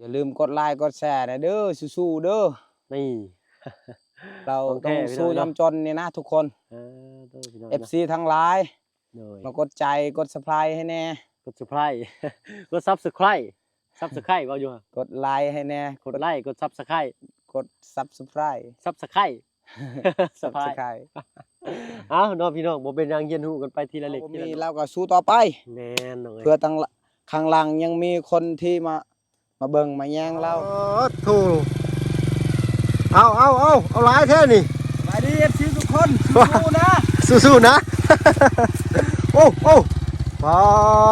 ຢ່າລືມກົດໄລກົດແຊແດ່ເດີ ສູ້ໆເດີ. ນີ້ ເຮົາ ຂອງແທ້ ຕ້ອງ ພີ່ນ້ອງເນາະ ສູ້ຍາມຈົນນີ້ນະທຸກຄົນ. ເອີ ໂຕ ພີ່ນ້ອງເນາະ ເອັຟຊີທັງຫຼາຍ ໂດຍ ມາກົດໃຈ ກົດ subscribe ໃຫ້ແດ່ ກົດ subscribe ກົດ subscribe subscribe ເວົ້າຢູ່ ກົດໄລໃຫ້ແດ່ ກົດ ກົດໄລ ກົດ subscribe ກົດ subscribe subscribe subscribe ເອົາເນາະ ພີ່ນ້ອງ ບໍ່ເປັນຫຍັງ ຮຽນຮູ້ກັນໄປທີລະເລັກທີລະນ້ອຍ ເຮົາກໍສູ້ຕໍ່ໄປ. ແມ່ນນ້ອງເອີຍ ເພື່ອທາງ ຂ້າງຫຼັງຍັງມີຄົນທີ່ມາ ມາເບິ່ງມາແຍງລາວ. ໂອ້ໂທ ເອົາ ເອົາ ເອົາ ເອົາຫຼາຍແທ້ນີ້. ສະບາຍດີ ເອັຟຊີ ທຸກຄົນ ສູ້ໆນະ ສູ້ໆນະ. ໂອ້ ໂອ້ ປາ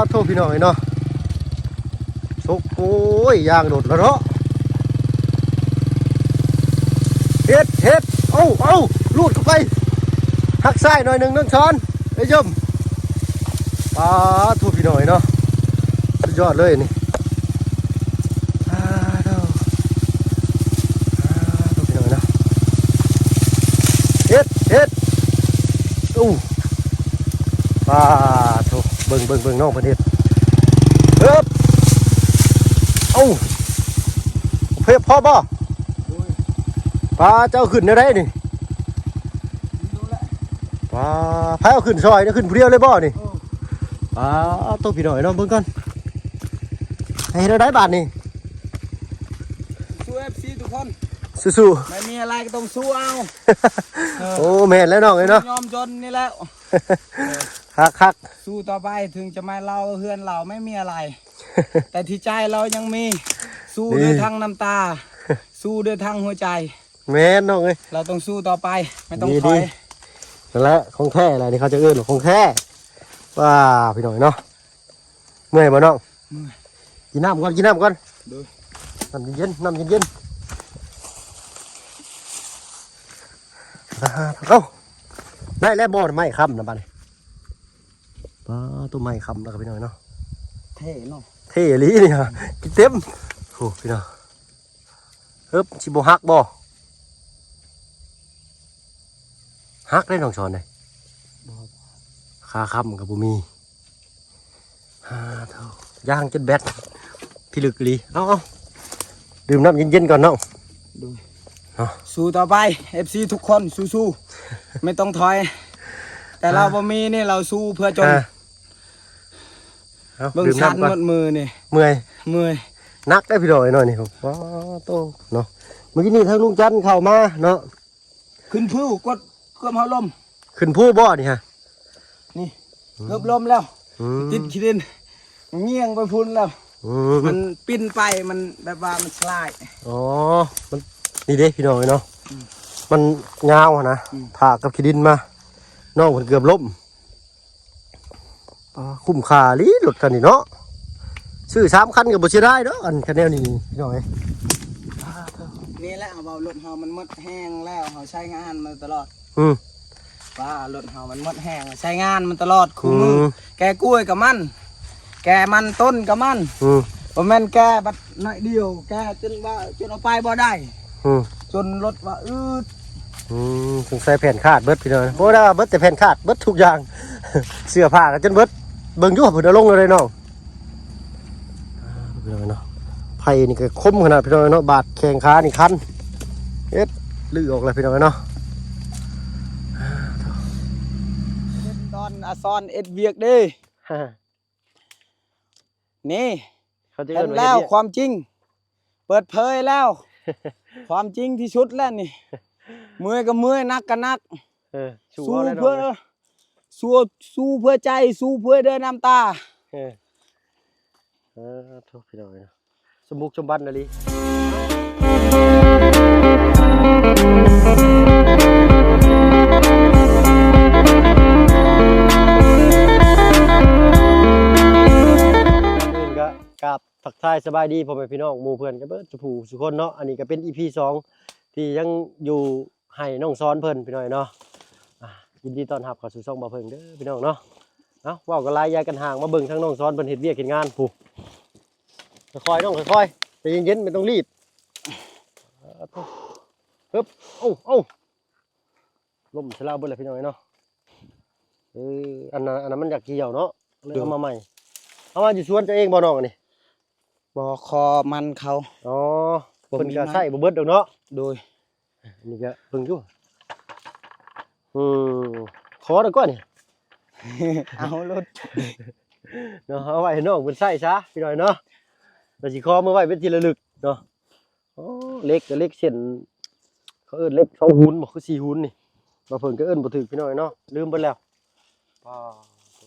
ໂທ ພີ່ນ້ອງເອີຍເນາະ ສົກ ໂອ້ຍ ຢາງໂດດແລ້ວເນາະ. ເຮັດ ເຮັດ ເອົາ ເອົາ ລູດເຂົ້າໄປ ຫັກຊ້າຍໜ້ອຍໜຶ່ງ ນ້ອງສອນ ໄອ້ຍົມ. ປາໂທ ພີ່ນ້ອງເອີຍເນາະ ສຸດຍອດເລີຍນີ້. ອາໂທ ອາໂທ ພີ່ນ້ອງເນາະ ເຮັດ ເຮັດ ໂອ້ ປາໂທ ເບິ່ງ ເບິ່ງ ເບິ່ງ ນ້ອງເພິ່ນເຮັດ ເອີບ ເອົາ ໂອເຄ ພໍບໍ່? ປາ ເຈົ້າຂຶ້ນແນວໃດນີ້? ປາ ໃຜເອົາຂຶ້ນຊ່ອຍ ຂຶ້ນຜູ້ດຽວເລີຍບໍ່ນີ້? ປາໂຕ ພີ່ນ້ອງເອີຍເນາະ ເບິ່ງກ່ອນ ໃຫ້ເຮັດແນວໃດບາດນີ້? ສູ້ໆ ເອັຟຊີ ທຸກຄົນ ສູ້ໆ ໄມ່ມີອະໄລກໍຕ້ອງສູ້ເອົາ. ເອີ ໂອ້ ແມ່ນແລ້ວນ້ອງເອີຍເນາະ ຍອມຈົນນີ້ແລ້ວ ຄັກໆ ສູ້ຕໍ່ໄປ ເຖິງຈະມາເລົ່າເຮືອນເຮົາໄມ່ມີອະໄລ ແຕ່ທີ່ໃຈເຮົາຍັງມີ ສູ້ດ້ວຍທັງນ້ຳຕາ ສູ້ດ້ວຍທັງຫົວໃຈ. ແມ່ນນ້ອງເອີຍ ເຮົາຕ້ອງສູ້ຕໍ່ໄປ ໄມ່ຕ້ອງຖອຍ. ນັ້ນແຫຼະ ຂອງແທ້ແຫຼະ ນີ້ເຂົາຈະເອີ້ນວ່າຂອງແທ້. ວ້າ ພີ່ນ້ອງເນາະ ເມື່ອຍບໍ່ນ້ອງ? ເມື່ອຍ ກິນນ້ຳກ່ອນ ກິນນ້ຳກ່ອນ ໂດຍ ນ້ຳເຢັນໆ ນ້ຳເຢັນໆ. ເອົາ ໄດ້ແລ້ວບໍ່ ໄມ້ຄ້ຳນະບາດນີ້? ປາໂຕ ໄມ້ຄ້ຳແລ້ວກໍ ພີ່ນ້ອງເນາະ ເທ່ເນາະ ເທ່ອີ່ຫຼີນີ້ ກິນເຕັມ. ໂອ້ ພີ່ນ້ອງ ເອີບ ຊິບໍ່ຫັກບໍ່? ຫັກເດ້ນ້ອງສອນເດ້ ບໍ່ ຄາຄ້ຳກໍບໍ່ມີ. ຫາໂທ້ ຍ່າງຈົນແບັດ ພິລຶກອີ່ຫຼີ. ເອົາ ເອົາ ດື່ມນ້ຳເຢັນໆກ່ອນນ້ອງ ໂດຍ ເນາະ ສູ້ຕໍ່ໄປ ເອັຟຊີ ທຸກຄົນ ສູ້ໆ ໄມ່ຕ້ອງຖອຍ ແຕ່ເຮົາ ອ່າ ບໍ່ມີນີ້ ເຮົາສູ້ເພື່ອຈົນ ອ່າ ເອົາ ເບິ່ງ ດື່ມນ້ຳ ສັ່ນ ກ່ອນ ໝົດມືນີ້ ເມື່ອຍ ເມື່ອຍ ໜັກເດ້ພີ່ນ້ອງເອີຍເນາະນີ້. ປາໂຕ ເນາະ ມື້ກີ້ນີ້ທາງລຸງຈັນເຂົ້າມາເນາະ ຂຶ້ນພູ ກວດ ກວດເຮົາລົມ ຂຶ້ນພູບໍ່ນີ້ຮະ? ນີ້ ອືມ ເກືອບລົມແລ້ວ ອືມ ຕິດຂີ້ດິນ ມັນຍ່ຽງໄປພຸ້ນແລ້ວ ອືມ ມັນປິ່ນໄປ ມັນແບບວ່າມັນສະຫຼາຍ. ອໍ ມັນ ນີ້ເດ້ພີ່ນ້ອງເອີຍເນາະ ອືມ ມັນຍາວຫັ້ນນະ ອືມ ຖາກກັບຂີ້ດິນມາ ນ້ອງເພິ່ນເກືອບລົ້ມ. ປາ ຄຸ້ມຄ່າອີ່ຫຼີລົດຄັນນີ້ເນາະ ຊື້ສາມຄັນກໍບໍ່ເສຍດາຍດອກ ອັນຄັນແນວນີ້ພີ່ນ້ອງເອີຍ. ນີ້ແຫຼະ ເຮົາເວົ້າລົດເຮົາມັນໝົດແຮງແລ້ວ ເຮົາໃຊ້ງານມາຕະຫຼອດ ອືມ ວ່າລົດເຮົາມັນໝົດແຮງ ໃຊ້ງານມັນຕະຫຼອດຄູ່ມື້ ອືມ ແກ່ກ້ວຍກໍມັນ ແກ່ມັນຕົ້ນກໍມັນ ອືມ ບໍ່ແມ່ນແກ່ບັດໜ້ອຍດຽວ ແກ່ຈົນວ່າ ຈົນເອົາໄປບໍ່ໄດ້ ອືມ ຈົນລົດວ່າອືດ ອືມ ສົງໄສແຜ່ນຂາດເບິດພີ່ນ້ອງ ບໍ່ໄດ້ວ່າເບິດແຕ່ແຜ່ນຂາດ ເບິດທຸກຢ່າງ ເສື້ອຜ້າກໍຈົນເບິດ ເບິ່ງຢູ່ ເພິ່ນເອົາລົງແລ້ວເດ້ນ້ອງ. ພີ່ນ້ອງເນາະ ໄຜ່ນີ້ກໍຄົມຂະໜາດພີ່ນ້ອງເນາະ ບາດແຂ້ງຂານີ້ຄັນ ເຮັດ ລືອອກແລ້ວພີ່ນ້ອງເນາະ. ເຫັນຕອນອາຊອນເຮັດວຽກເດ້ ນີ້ ເຂົາຈະເອີ້ນວ່າເຮັດວຽກ ເຫັນແລ້ວຄວາມຈິງ ເປີດເຜີຍແລ້ວ ຄວາມຈິງທີ່ສຸດແລ້ວນີ້ ເມື່ອຍກໍເມື່ອຍ ໜັກກໍໜັກ ເອີ ສູ້ ສູ້ ເອົາແລ້ວ ເພື່ອ ເນາະ ສູ້ ສູ້ເພື່ອໃຈ ສູ້ເພື່ອດ້ວຍນ້ຳຕາ ເອີ ເອີ ໂທ້ ພີ່ນ້ອງເອີຍ ສົມບຸກສົມບັນອີ່ຫຼີ. ກ່ອນອື່ນກໍກາບ ທັກທາຍສະບາຍດີພໍ່ແມ່ພີ່ນ້ອງໝູ່ເພື່ອນກັນເບິດສູ່ຜູ້ສູ່ຄົນເນາະ. ອັນນີ້ກໍເປັນອີພີສອງທີ່ຍັງຢູ່ໄຮ່ນ້ອງສອນເພິ່ນພີ່ນ້ອງເນາະ. ອ່າ ຍິນດີຕ້ອນຮັບເຂົ້າສູ່ຊ່ອງບ່າວເຜິ້ງເດີພີ່ນ້ອງເນາະ. ເອົ້າ ເວົ້າກັນຫຼາຍຢ່າກັນຫ່າງ ມາເບິ່ງທາງນ້ອງສອນເພິ່ນເຮັດວຽກເຮັດງານພຸ້ນ. ຄ່ອຍໆນ້ອງ ຄ່ອຍໆ ໃຈເຢັນໆ ບໍ່ຕ້ອງລີບ. ຮຶບ ເອົ້າ ເອົ້າ ລົ້ມໃສ່ລາວເບິດແລ້ວພີ່ນ້ອງເອີຍເນາະ. ເອີ ອັນນັ້ນ ອັນນັ້ນມັນຢາກກ່ຽວເນາະ ເລີຍເອົາມາໃໝ່. ເອົາມາຢູ່ສວນເຈົ້າເອງບໍ່ນ້ອງອັນນີ້? ບໍ່ ຂໍມັນເຂົາ. ອໍ ບໍ່ມີມັນ ເພິ່ນກໍໃຊ້ບໍ່ເບິດດອກເນາະ. ໂດຍ. ອັນນີ້ກໍເບິ່ງຢູ່ ອືມ ຂໍດອກກ່ອນນີ້ ເອົາໂລດເນາະ ເອົາໄວ້ໃຫ້ນ້ອງເພິ່ນໃຊ້ຊະ ພີ່ນ້ອງເນາະ ແລ້ວຊິຂໍມາໄວ້ເປັນທີ່ລະລຶກເນາະ. ໂອ້ ເຫຼັກກໍເຫຼັກເສັ້ນ ເຂົາເອີ້ນເຫຼັກສອງຫຸນບໍ່ ຄືສີ່ຫຸນນີ້ ບ່າວເພິ່ງກໍເອີ້ນບໍ່ຖືກ ພີ່ນ້ອງເນາະ ລືມເບິດແລ້ວ. ປ້າ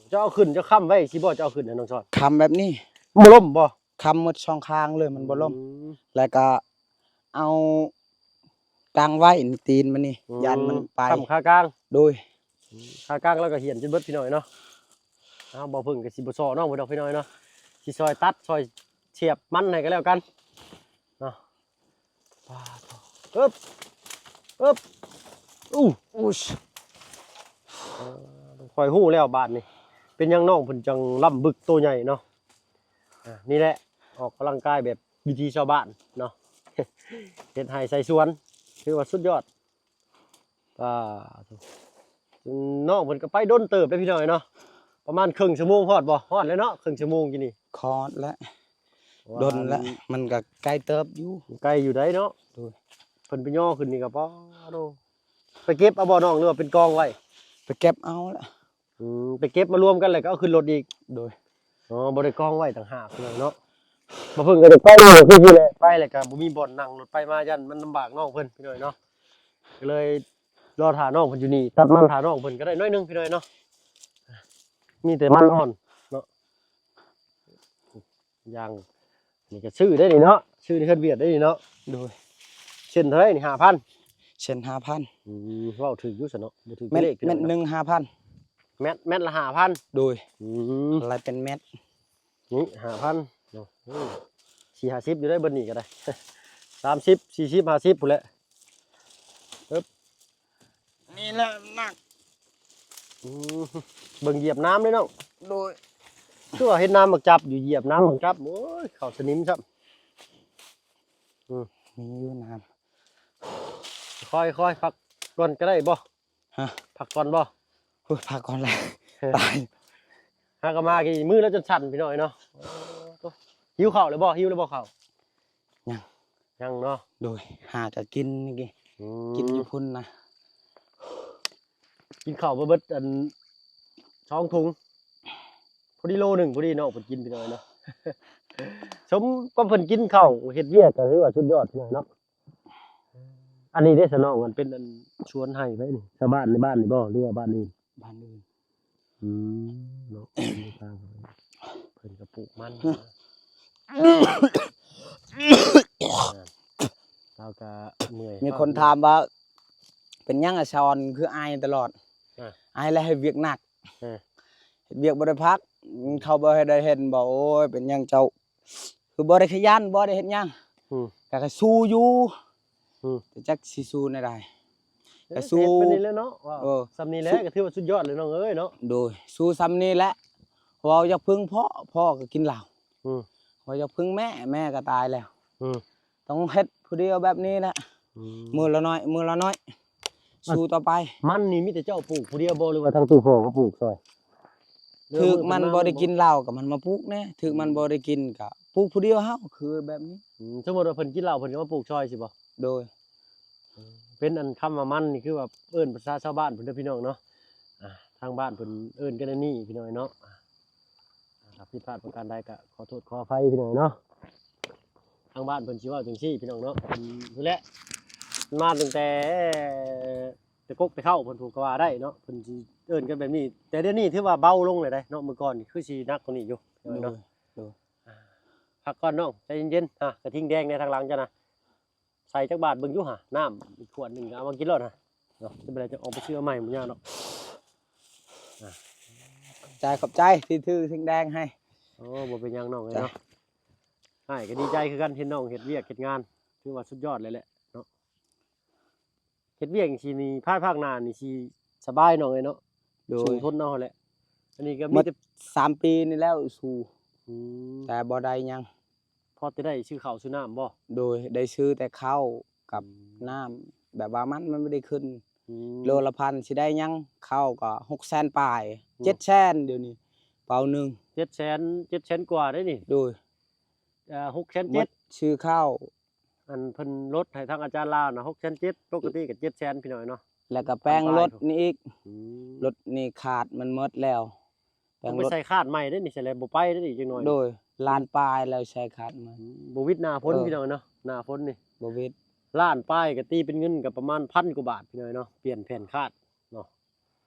ເຈົ້າເອົາຂຶ້ນ ເຈົ້າຄ້ຳໄວ້ຊິບໍ່ ເຈົ້າເອົາຂຶ້ນໃຫ້ນ້ອງຊອນ ຄ້ຳແບບນີ້ ບໍ່ລົ້ມບໍ່? ຄ້ຳໝົດສອງຂ້າງເລີຍ ມັນບໍ່ລົ້ມ. ອືມ ແລ້ວກໍເອົາກາງໄວ້ນີ້ ຕີນມັນນີ້ ອືມ ຢ້ານມັນໄປ ຄ້ຳຂາກາງ. ໂດຍ. ອືມ ຂາກາງລາວກໍຫຽນຈົນເບິດ ພີ່ນ້ອງເນາະ. ເອົາ ບ່າວເພິ່ງກໍຊິບໍ່ຊໍ້ນ້ອງເພິ່ນດອກ ພີ່ນ້ອງເນາະ ຊິຊ່ອຍຕັດ ຊ່ອຍສຽບມັນໃຫ້ກໍແລ້ວກັນເນາະ. ປາດໂທ້ ອຶບ ອຶບ ອູ້ ອູ້ ເອີ ຂ້ອຍຮູ້ແລ້ວບາດນີ້ ເປັນຫຍັງນ້ອງເພິ່ນຈັ່ງລ້ຳບຶກໂຕໃຫຍ່ເນາະ. ອ່າ ນີ້ແຫຼະ ອອກກຳລັງກາຍແບບວິຖີຊາວບ້ານເນາະ ເຮັດໄຮ່ໃສ່ສວນ ຖືວ່າສຸດຍອດ. ປາດໂທ້ ນ້ອງເພິ່ນກໍໄປດົນເຕີບເດ້ ພີ່ນ້ອງເອີຍເນາະ ປະມານເຄິ່ງຊົ່ວໂມງ ຮອດບໍ່? ຮອດແລ້ວເນາະ ເຄິ່ງຊົ່ວໂມງກີ້ນີ້ ຮອດແລ້ວ. ດົນແລ້ວ ມັນກໍໄກເຕີບຢູ່ ໄກຢູ່ໃດ໋ເນາະ. ໂດຍ. ເພິ່ນໄປຍໍຂຶ້ນນີ້ກໍ ປາດໂທ້ ໄປເກັບເອົາບໍ່ນ້ອງ ຫຼືວ່າເປັນກອງໄວ້? ໄປເກັບເອົາລະ. ອືມ ໄປເກັບມາລວມກັນ ແລ້ວກໍເອົາຂຶ້ນລົດອີກ. ໂດຍ. ອໍ ບໍ່ໄດ້ກອງໄວ້ຕ່າງຫາກເນາະ. ບໍ່ເພິ່ງກໍຈະໄປ ຄືຊິແຫຼະ ໄປແລ້ວກໍບໍ່ມີບ່ອນນັ່ງລົດໄປມາ ຢ້ານມັນລຳບາກນ້ອງເພິ່ນ ພີ່ນ້ອງເນາະ ກໍເລີຍລໍຖ້ານ້ອງເພິ່ນຢູ່ນີ້ ຕັດມັນຖ້ານ້ອງເພິ່ນກໍໄດ້ໜ້ອຍໜຶ່ງ ພີ່ນ້ອງເນາະ. ມີແຕ່ມັນອ່ອນເນາະ. ຢ່າງນີ້ກໍຊື້ໄດ້ນີ້ເນາະ ຊື້ໃນເຮືອນວຽດໄດ້ນີ້ເນາະ. ໂດຍ. ເສັ້ນເທົ່າໃດນີ້? ຫ້າພັນ ເສັ້ນຫ້າພັນ. ອືມ ເວົ້າຖືກຢູ່ຊັ້ນເນາະ ບໍ່ຖືກເລກ ເມັດໜຶ່ງຫ້າພັນ ເມັດ ເມັດລະຫ້າພັນ. ໂດຍ. ອືມ ລະເປັນເມັດນີ້ຫ້າພັນເນາະ. ໂອ້ ສີ່ຫ້າສິບຢູ່ໄດ໋ ເບິດນີ້ກໍໄດ້ ສາມສິບ ສີ່ສິບ ຫ້າສິບພຸ້ນແຫຼະ. ເອີບ ນີ້ແຫຼະໜັກ. ອືມ ເບິ່ງຢຽບນ້ຳເດ້ນ້ອງ. ໂດຍ. ຄືວ່າເຫັນນ້ຳໝາກຈັບຢູ່ ຢຽບນ້ຳໝາກຈັບ ໂອ້ຍ ເຂົ້າສະໜິມຊ້ຳ. ອືມ ມີຢູ່ນ້ຳ. ຄ່ອຍໆ ພັກກ່ອນກໍໄດ້ບໍ່? ຮະ? ພັກກ່ອນບໍ່? ໂອ້ຍ ພັກກ່ອນແຫຼະ ຕາຍ. ຫາກໍມາກີ້ ມືລະຈົນສັ່ນ ພີ່ນ້ອງເອີຍເນາະ. ຫິວເຂົ້າແລ້ວບໍ່? ຫິວແລ້ວບໍ່ເຂົ້າ? ຍັງ ຍັງເນາະ. ໂດຍ. ຫາກໍກິນນີ້ກີ້ ອືມ ກິນຢູ່ພຸ້ນນະ. ກິນເຂົ້າບໍ່ເບິດອັນສອງຖົງ ພໍດີໂລໜຶ່ງ ພໍດີເນາະ ເພິ່ນກິນ ພີ່ນ້ອງເນາະ. ສົມກັບເພິ່ນກິນເຂົ້າເຮັດວຽກກໍຖືວ່າສຸດຍອດ ພີ່ນ້ອງເນາະ. ອັນນີ້ເດ້ຊະນ້ອງ ມັນເປັນອັນສວນໄຮ່ໃຜນີ້? ຊາວບ້ານໃນບ້ານນີ້ບໍ່ ຫຼືວ່າບ້ານອື່ນ? ບ້ານອື່ນ. ອືມ ເນາະ ເພິ່ນກໍປູກມັນ ລາວກໍເມື່ອຍ. ມີຄົນຖາມວ່າ ເປັນຫຍັງອາຊອນຄືອາຍຕະຫຼອດ? ອາ ອາຍແລ້ວເຮັດວຽກໜັກ ເອີ ເຮັດວຽກບໍ່ໄດ້ພັກ ເຂົາບໍ່ໃຫ້ໄດ້ເຫັນບໍ່? ໂອ້ຍ ເປັນຫຍັງເຈົ້າຄືບໍ່ໄດ້ຂະຫຍັນ ບໍ່ໄດ້ເຮັດຫຍັງ? ອືມ ກໍ ກໍສູ້ຢູ່. ອືມ ແຕ່ຈັກຊິສູ້ແນວໃດ ກໍສູ້ ເຮັດໄປນີ້ແຫຼະເນາະ. ເອີ ສ່ຳນີ້ແຫຼະ ກໍຖືວ່າສຸດຍອດແລ້ວນ້ອງເອີຍເນາະ. ໂດຍ. ສູ້ສ່ຳນີ້ແຫຼະ ເວົ້າຢາກເພິ່ງພໍ່ ພໍ່ກໍກິນເຫຼົ້າ. ອືມ ເວົ້າຢາກເພິ່ງແມ່ ແມ່ກໍຕາຍແລ້ວ. ອືມ ຕ້ອງເຮັດຜູ້ດຽວແບບນີ້ແຫຼະ. ອືມ ມື້ລະໜ້ອຍ ມື້ລະໜ້ອຍ ສູ້ຕໍ່ໄປ. ມັນນີ້ມີແຕ່ເຈົ້າປູກຜູ້ດຽວບໍ່ ຫຼືວ່າທາງຕູ້ພໍ່ກໍປູກຊ່ອຍ? ຖືກມັນບໍ່ໄດ້ກິນເຫຼົ້າກໍມັນມາປູກແດ່ ຖືກມັນບໍ່ໄດ້ກິນກໍປູກຜູ້ດຽວເຮົາ ຄືແບບນີ້. ອືມ ສົມມຸດວ່າເພິ່ນກິນເຫຼົ້າ ເພິ່ນກໍມາປູກຊ່ອຍຊີ້ບໍ່? ໂດຍ. ເປັນອັນຄຳວ່າມັນນີ້ ຄືວ່າເອີ້ນພາສາຊາວບ້ານເພິ່ນເດີພີ່ນ້ອງເນາະ. ອ່າ ທາງບ້ານເພິ່ນເອີ້ນກັນແນວນີ້ພີ່ນ້ອງເນາະ. ຖ້າຜິດພາດປະການໃດກໍຂໍໂທດຂໍອະໄພພີ່ນ້ອງເນາະ. ທາງບ້ານເພິ່ນຊິເວົ້າຈັ່ງຊີ້ພີ່ນ້ອງເນາະ. ເພິ່ນ ພຸ້ນແຫຼະ ມາຕັ້ງແຕ່ ແຕ່ກົກແຕ່ເຄົ້າເພິ່ນ ຜູ້ກໍວ່າໄດ້ເນາະ ເພິ່ນຊິເອີ້ນກັນແບບນີ້. ແຕ່ດຽວນີ້ຖືວ່າເບົາລົງແລ້ວເດ້ເນາະ ມື້ກ່ອນນີ້ຄືຊິໜັກກວ່ານີ້ຢູ່. ໂດຍ ເນາະ. ໂດຍ. ອ່າ ພັກກ່ອນນ້ອງ ໃຈເຢັນໆ. ອ່າ ກະທິງແດງໃນທາງຫຼັງເຈົ້ານະ ໃສ່ຈັກບາດເບິ່ງຢູ່ຫາ ນ້ຳອີກຂວດໜຶ່ງກໍເອົາມາກິນໂລດຫັ້ນເນາະ. ຈະເປັນໃດ ຈະອອກໄປຊື້ເອົາໃໝ່ ບໍ່ຍາກດອກ. ອ່າ ຂອບໃຈ ຂອບໃຈທີ່ຖືກທິງແດງໃຫ້. ໂອ້ ບໍ່ເປັນຫຍັງນ້ອງເອີຍເນາະ. ອ້າຍກໍດີໃຈຄືກັນ ເຫັນນ້ອງເຮັດວຽກເຮັດງານ ຖືວ່າສຸດຍອດເລີຍແຫຼະເນາະ. ເຮັດວຽກຈັ່ງຊີ້ນີ້ ພາຍພາກໜ້ານີ້ຊິສະບາຍນ້ອງເອີຍເນາະ. ໂດຍ. ສູ້ທົນເອົາຫັ້ນແຫຼະ. ອັນນີ້ກໍມີແຕ່ ໝົດສາມປີນີ້ແລ້ວສູ້. ອືມ ແຕ່ບໍ່ໄດ້ຫຍັງ. ພໍແຕ່ໄດ້ຊື້ເຂົ້າຊື້ນ້ຳບໍ່? ໂດຍ. ໄດ້ຊື້ແຕ່ເຂົ້າກັບ ອືມ ນ້ຳ ແບບວ່າມັນ ມັນບໍ່ໄດ້ຂຶ້ນ. ອືມ ໂລລະພັນ ຊິໄດ້ຫຍັງ? ເຂົ້າກໍຫົກແສນປາຍ ອືມ ເຈັດແສນ ດຽວນີ້ເປົາໜຶ່ງ. ເຈັດແສນ ເຈັດແສນກວ່າໄດ໋ນີ້. ໂດຍ. ເອີ ຫົກແສນເຈັດ ໝົດຊື້ເຂົ້າ ອັນເພິ່ນລົດໃຫ້ທາງອາຈານລາວນະ ຫົກແສນເຈັດ ປົກກະຕິກໍເຈັດແສນ ພີ່ນ້ອງເນາະ ແລ້ວກໍແປງລົດນີ້ອີກ ອືມ ລົດນີ້ຂາດມັນໝົດແລ້ວ ແປງລົດ ຕ້ອງໄປໃສ່ຄາດໃໝ່ເດ້ນີ້ ຊິແລ້ວບໍ່ໄປເດ້ອີກຈັກໜ້ອຍ ໂດຍ ລ້ານປາຍແລ້ວໃສ່ຄາດໃໝ່ ອືມ ບໍ່ວິດໜ້າຝົນ ໂດຍ ພີ່ນ້ອງເນາະ ໜ້າຝົນນີ້ ບໍ່ວິດ ລ້ານປາຍກໍຕີເປັນເງິນກໍປະມານພັນກວ່າບາດ ພີ່ນ້ອງເນາະ ປ່ຽນແຜ່ນຄາດເນາະ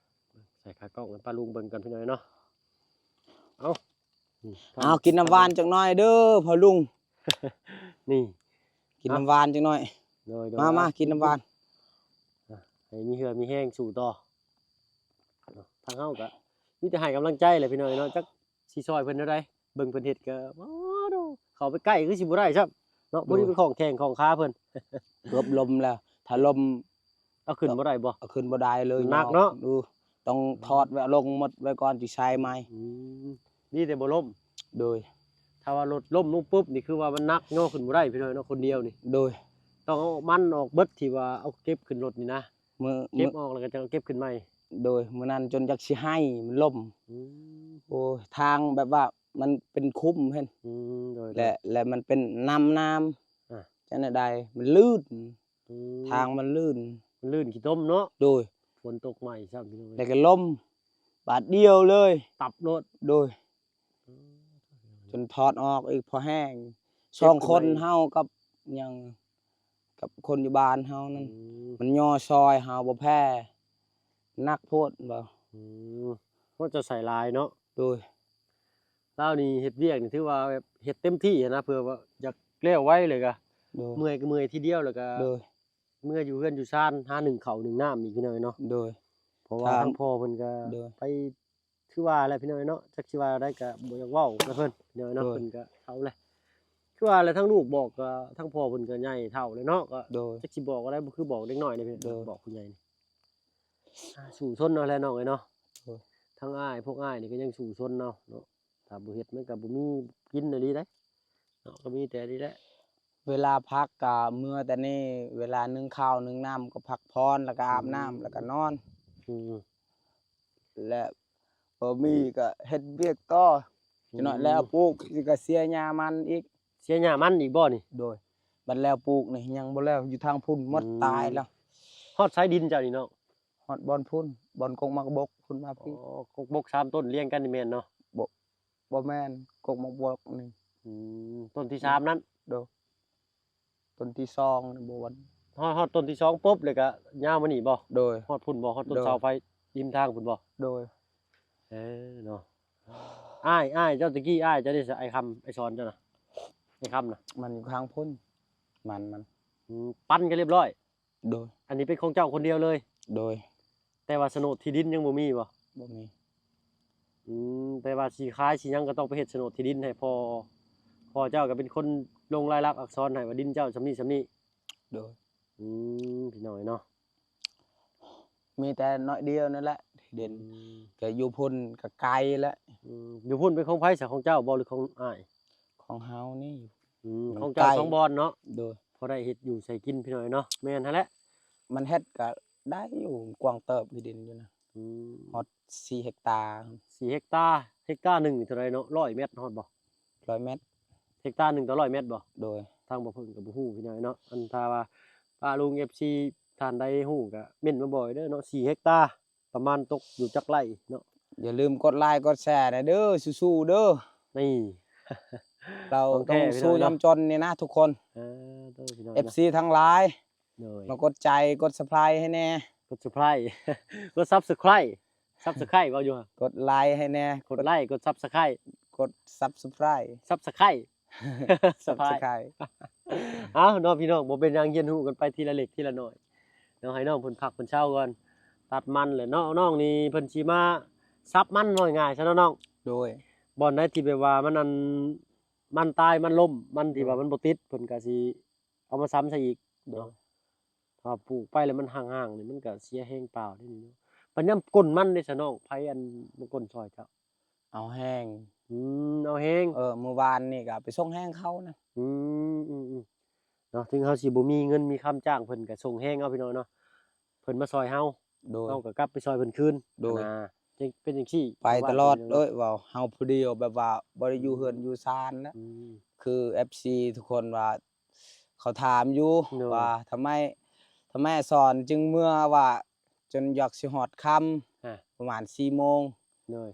ໃສ່ຂາກ້ອງໃຫ້ປ້າລຸງເບິ່ງກ່ອນ ພີ່ນ້ອງເນາະ ເອົາ ນີ້ ເອົາ ກິນນ້ຳຫວານຈັກໜ້ອຍເດີພໍ່ລຸງ ນີ້ ກິນນ້ຳຫວານຈັກໜ້ອຍ ໂດຍໆ ມາ ມາ ເອົາ ກິນນ້ຳຫວານ ອ່ະ ໃຫ້ມີເຫື່ອມີແຮງສູ້ຕໍ່ ເນາະ ທາງເຮົາກະມີແຕ່ໃຫ້ກຳລັງໃຈແຫຼະພີ່ນ້ອງເນາະ ຈັກຊິຊ່ອຍເພິ່ນແນວໃດ ເບິ່ງເພິ່ນເຮັດກະ ໂອ້ໂດ ເຂົ້າໄປໃກ້ຄືຊິບໍ່ໄດ້ຊ້ຳເນາະ ໂດຍ ພໍດີເປັນຂອງແຂ້ງຂອງຂາເພິ່ນ ເກືອບລົ້ມແລ້ວ ຖ້າລົ້ມ ເອົາຂຶ້ນບໍ່ໄດ້ບໍ່? ເອົາຂຶ້ນບໍ່ໄດ້ເລີຍ ໜັກເນາະ ເອີ ຕ້ອງ ອືມ ຖອດໄວ້ ເອົາລົງໝົດໄວ້ກ່ອນ ຊິໃສ່ໃໝ່ ອືມ ດີແຕ່ບໍ່ລົ້ມ ໂດຍ ຖ້າວ່າລົດລົ້ມລົງປຸບນີ້ ຄືວ່າມັນໜັກ ຍໍຂຶ້ນບໍ່ໄດ້ພີ່ນ້ອງເນາະ ຄົນດຽວນີ້ ໂດຍ ຕ້ອງເອົາມັນອອກເບິດ ທີ່ວ່າເອົາເກັບຂຶ້ນລົດນີ້ນະ ມື້ ເກັບ ມື້ ອອກແລ້ວກໍຈັ່ງເອົາເກັບຂຶ້ນໃໝ່ ໂດຍ ມື້ນັ້ນຈົນຢາກຊິໄຫ້ ມັນລົ້ມ ອືມ ໂອ້ຍ ທາງແບບວ່າມັນເປັນຂຸມຫັ້ນ ອືມ ໂດຍໆ ແລະ ແລະມັນເປັນນ້ຳ ນ້ຳ ອ່າ ຈັ່ງໃດ ມັນລື່ນ ອືມ ທາງມັນລື່ນ ມັນລື່ນຂີ້ຕົມເນາະ ໂດຍ ຝົນຕົກໃໝ່ຊ້ຳ ພີ່ນ້ອງເອີຍ ແລ້ວກໍລົ້ມ ບາດດຽວເລີຍ ຕັບໂລດ ໂດຍ ອືມ ຈົນຖອດອອກອີກພໍແຮງ ສອງຄົນເຮົາກັບຫຍັງ ກັບຄົນຢູ່ບ້ານເຮົານັ້ນ ອືມ ມັນຍໍຊ່ອຍເຮົາບໍ່ແພ້ ໜັກໂພດບໍ່ ອືມ ໂອ້ ເຈົ້າໃສ່ຫຼາຍເນາະ ໂດຍ ລາວນີ້ເຮັດວຽກນີ້ຖືວ່າແບບເຮັດເຕັມທີ່ຫັ້ນນະ ເພື່ອວ່າຢາກແລ້ວໄວເລີຍກະ ໂດຍ ເມື່ອຍກໍເມື່ອຍທີດຽວ ແລ້ວກະ ໂດຍ ເມືອຢູ່ເຮືອນຢູ່ຊານ ຫາໜຶ້ງເຂົ້າໜຶ້ງນ້ຳອີກ ພີ່ນ້ອງເອີຍເນາະ ໂດຍ ເພາະວ່າທາງພໍ່ເພິ່ນກໍ ໂດຍ ໄປ ຄືວ່າແຫຼະ ພີ່ນ້ອງເອີຍເນາະ ຈັກຊິວ່າແນວໃດກໍບໍ່ຢາກເວົ້ານຳເພິ່ນ ພີ່ນ້ອງເອີຍເນາະ ໂດຍ ເພິ່ນກໍເຖົ້າແລ້ວ ຄືວ່າແຫຼະ ທາງລູກບອກກໍ ທາງພໍ່ເພິ່ນກໍໃຫຍ່ເຖົ້າແລ້ວເນາະ ກໍ ໂດຍ ຈັກຊິບອກແນວໃດ ບໍ່ຄືບອກເດັກນ້ອຍເດ້ ໂດຍ ບອກຜູ້ໃຫຍ່ນີ້ ອ່າ ສູ້ຊົນເອົາແຫຼະ ນ້ອງເອີຍເນາະ ໂດຍ ທັງອ້າຍ ພວກອ້າຍນີ້ກໍຍັງສູ້ຊົນເອົາເນາະ ຖ້າບໍ່ເຮັດມັນກໍບໍ່ມີກິນອີ່ຫຼີເດ້ ເນາະ ກໍມີແຕ່ນີ້ແຫຼະ ເວລາພັກກໍເມືອແຕ່ນີ້ ເວລາໜຶ້ງເຂົ້າໜຶ້ງນ້ຳກໍພັກຜ່ອນ ແລ້ວກໍອາບນ້ຳ ອືມ ແລ້ວກໍນອນ ອືມ ແລະ ບໍ່ມີກໍເຮັດວຽກຕໍ່ ອືມ ຈັກໜ້ອຍແລ້ວປູກ ກໍເສຍຫຍ້າມັນອີກ ເສຍຫຍ້າມັນອີກບໍ່ນີ້? ໂດຍ ບັດແລ້ວປູກນີ້ຍັງບໍ່ແລ້ວ ຢູ່ທາງພຸ້ນໝົດ ອືມ ຕາຍແລ້ວ ຮອດໃສດິນເຈົ້ານີ້ເນາະ? ຮອດບ່ອນພຸ້ນ ບ່ອນກົກໝາກບົກພຸ້ນມາພີ້ ອໍ ກົກບົກສາມຕົ້ນລຽງກັນນີ້ແມ່ນເນາະ? ບໍ່ ບໍ່ແມ່ນ ກົກໝາກບົກນີ້ ອືມ ຕົ້ນທີສາມນັ້ນ ໂດຍ ຕົ້ນທີສອງນີ້ບໍ່ວັນ ຮອດ ຮອດຕົ້ນທີສອງປຸບ ແລ້ວກະຍາວມານີ້ບໍ່? ໂດຍ ຮອດພຸ້ນບໍ່? ຮອດຕົ້ນ ໂດຍ ເສົາໄຟລິມທາງພຸ້ນບໍ່? ໂດຍ ເອີເນາະ ອ້າຍ ອ້າຍເຈົ້າຕະກີ້ ອ້າຍເຈົ້າເດ້ ອ້າຍຄຳ ອ້າຍສອນເຈົ້ານະ ອ້າຍຄຳນະ ມັນຢູ່ທາງພຸ້ນ ມັນ ມັນ ອືມ ປັນກັນລຽບລ້ອຍ ໂດຍ ອັນນີ້ເປັນຂອງເຈົ້າຄົນດຽວເລີຍ? ໂດຍ ແຕ່ວ່າໂສນດທີ່ດິນຍັງບໍ່ມີບໍ່? ບໍ່ມີ ອືມ ແຕ່ວ່າຊິຂາຍຊິຫຍັງກໍຕ້ອງໄປເຮັດໂສນດທີ່ດິນໃຫ້ພໍ່ ພໍ່ເຈົ້າກໍເປັນຄົນລົງລາຍລັກອັກສອນໃຫ້ວ່າດິນເຈົ້າສ່ຳນີ້ສ່ຳນີ້ ໂດຍ ອືມ ພີ່ນ້ອງເອີຍເນາະ ມີແຕ່ໜ້ອຍດຽວນັ້ນແຫຼະທີ່ດິນ ອືມ ກໍຢູ່ພຸ້ນກໍໄກແຫຼະ ອືມ ຢູ່ພຸ້ນເປັນຂອງໃຜຊະ ຂອງເຈົ້າບໍ່ ຫຼືຂອງອ້າຍ? ຂອງເຮົານີ້ ອືມ ມັນ ຂອງເຈົ້າ ໄກ ສອງບ່ອນເນາະ ໂດຍ ພໍໄດ້ເຮັດຢູ່ໃຊ້ກິນພີ່ນ້ອງເນາະ ແມ່ນຫັ້ນແຫຼະ ມັນເຮັດກໍໄດ້ຢູ່ ກວ້າງເຕີບທີ່ດິນຢູ່ນະ ອືມ ຮອດສີ່ເຮັກຕາ ສີ່ເຮັກຕາ ເຮັກຕາໜຶ່ງນີ້ເທົ່າໃດເນາະ ຮ້ອຍແມັດຮອດບໍ່? ຮ້ອຍແມັດ ເຮັກຕາໜຶ່ງຕໍ່ຮ້ອຍແມັດບໍ່? ໂດຍ ທາງບໍ່ເພິ່ງກໍບໍ່ຮູ້ພີ່ນ້ອງເນາະ ອັນຖ້າວ່າປ້າລຸງ ເອັຟຊີ ທ່ານໃດຮູ້ກໍເມັ້ນມາບອກເດີເນາະ ສີ່ເຮັກຕາ ປະມານຕົກຢູ່ຈັກໄຮ່ເນາະ ຢ່າລືມກົດໄລກົດແຊແດ່ເດີ ສູ້ໆເດີ ນີ້ ເຮົາ ຂອງແທ້ ຕ້ອງສູ້ ພີ່ນ້ອງເນາະ ຍາມຈົນນີ້ນະທຸກຄົນ ເອີ ໂດຍ ພີ່ນ້ອງ ເອັຟຊີ ທັງຫຼາຍ ໂດຍ ມາກົດໃຈ ກົດ Subscribe ໃຫ້ແດ່ ກົດ Subscribe ກົດ Subscribe Subscribe ເວົ້າຢູ່ ກົດໄລໃຫ້ແດ່ ກົດໄລ ກົດ Subscribe ກົດ Subscribe Subscribe Subscribe ເອົາເນາະພີ່ນ້ອງ ບໍ່ເປັນຫຍັງ ຮຽນຮູ້ກັນໄປທີລະເລັກທີລະໜ້ອຍເນາະ ໃຫ້ນ້ອງເພິ່ນພັກເພິ່ນເຊົາກ່ອນ ຕັດມັນແຫຼະເນາະ ນ້ອງນີ້ເພິ່ນຊິມາສັບມັນ ເວົ້າງ່າຍໆຊະເນາະນ້ອງ ໂດຍ ບ່ອນໃດທີ່ແບບວ່າມັນ ອັນ ມັນຕາຍມັນລົ້ມ ມັນທີ່ວ່າ ໂດຍ ມັນບໍ່ຕິດ ເພິ່ນກໍຊິເອົາມາຊຳໃສ່ອີກ ໂດຍ ເນາະ ຖ້າປູກໄປແລ້ວມັນຮ່າງໆນີ້ ມັນກໍເສຍແຮງເປົ່າເດ້ນີ້ເນາະ ບັດຍາມກົ້ນມັນເດ້ຊະນ້ອງ ໃຜອັນມາກົ້ນຊ່ອຍເຈົ້າ? ເອົາແຮງ ອືມ ເອົາແຮງ ເອີ ມື້ວານນີ້ກໍໄປສົ່ງແຮງເຂົານະ ອືມ ອືມ ອືມ ເນາະ ເຖິງເຮົາຊິບໍ່ມີເງິນມີຄຳຈ້າງເພິ່ນ ກໍສົ່ງແຮງເອົາພີ່ນ້ອງເນາະ ເພິ່ນມາຊ່ອຍເຮົາ ໂດຍ ເຮົາກໍກັບໄປຊ່ອຍເພິ່ນຄືນ ໂດຍ ນະ ຈັ່ງ ເປັນຈັ່ງຊີ້ ໄປຕະຫຼອດ ເອີຍ ເວົ້າເຮົາຜູ້ດຽວ ແບບວ່າບໍ່ໄດ້ຢູ່ເຮືອນຢູ່ຊານນະ ອືມ ຄືເອັຟຊີທຸກຄົນວ່າ ເຂົາຖາມຢູ່ ໂດຍ ວ່າທຳໄມ ທຳໄມສອນຈຶ່ງເມືອ ວ່າຈົນຢາກຊິຮອດຄ່ຳ ອາ ປະມານສີ່ໂມງ ໂດຍ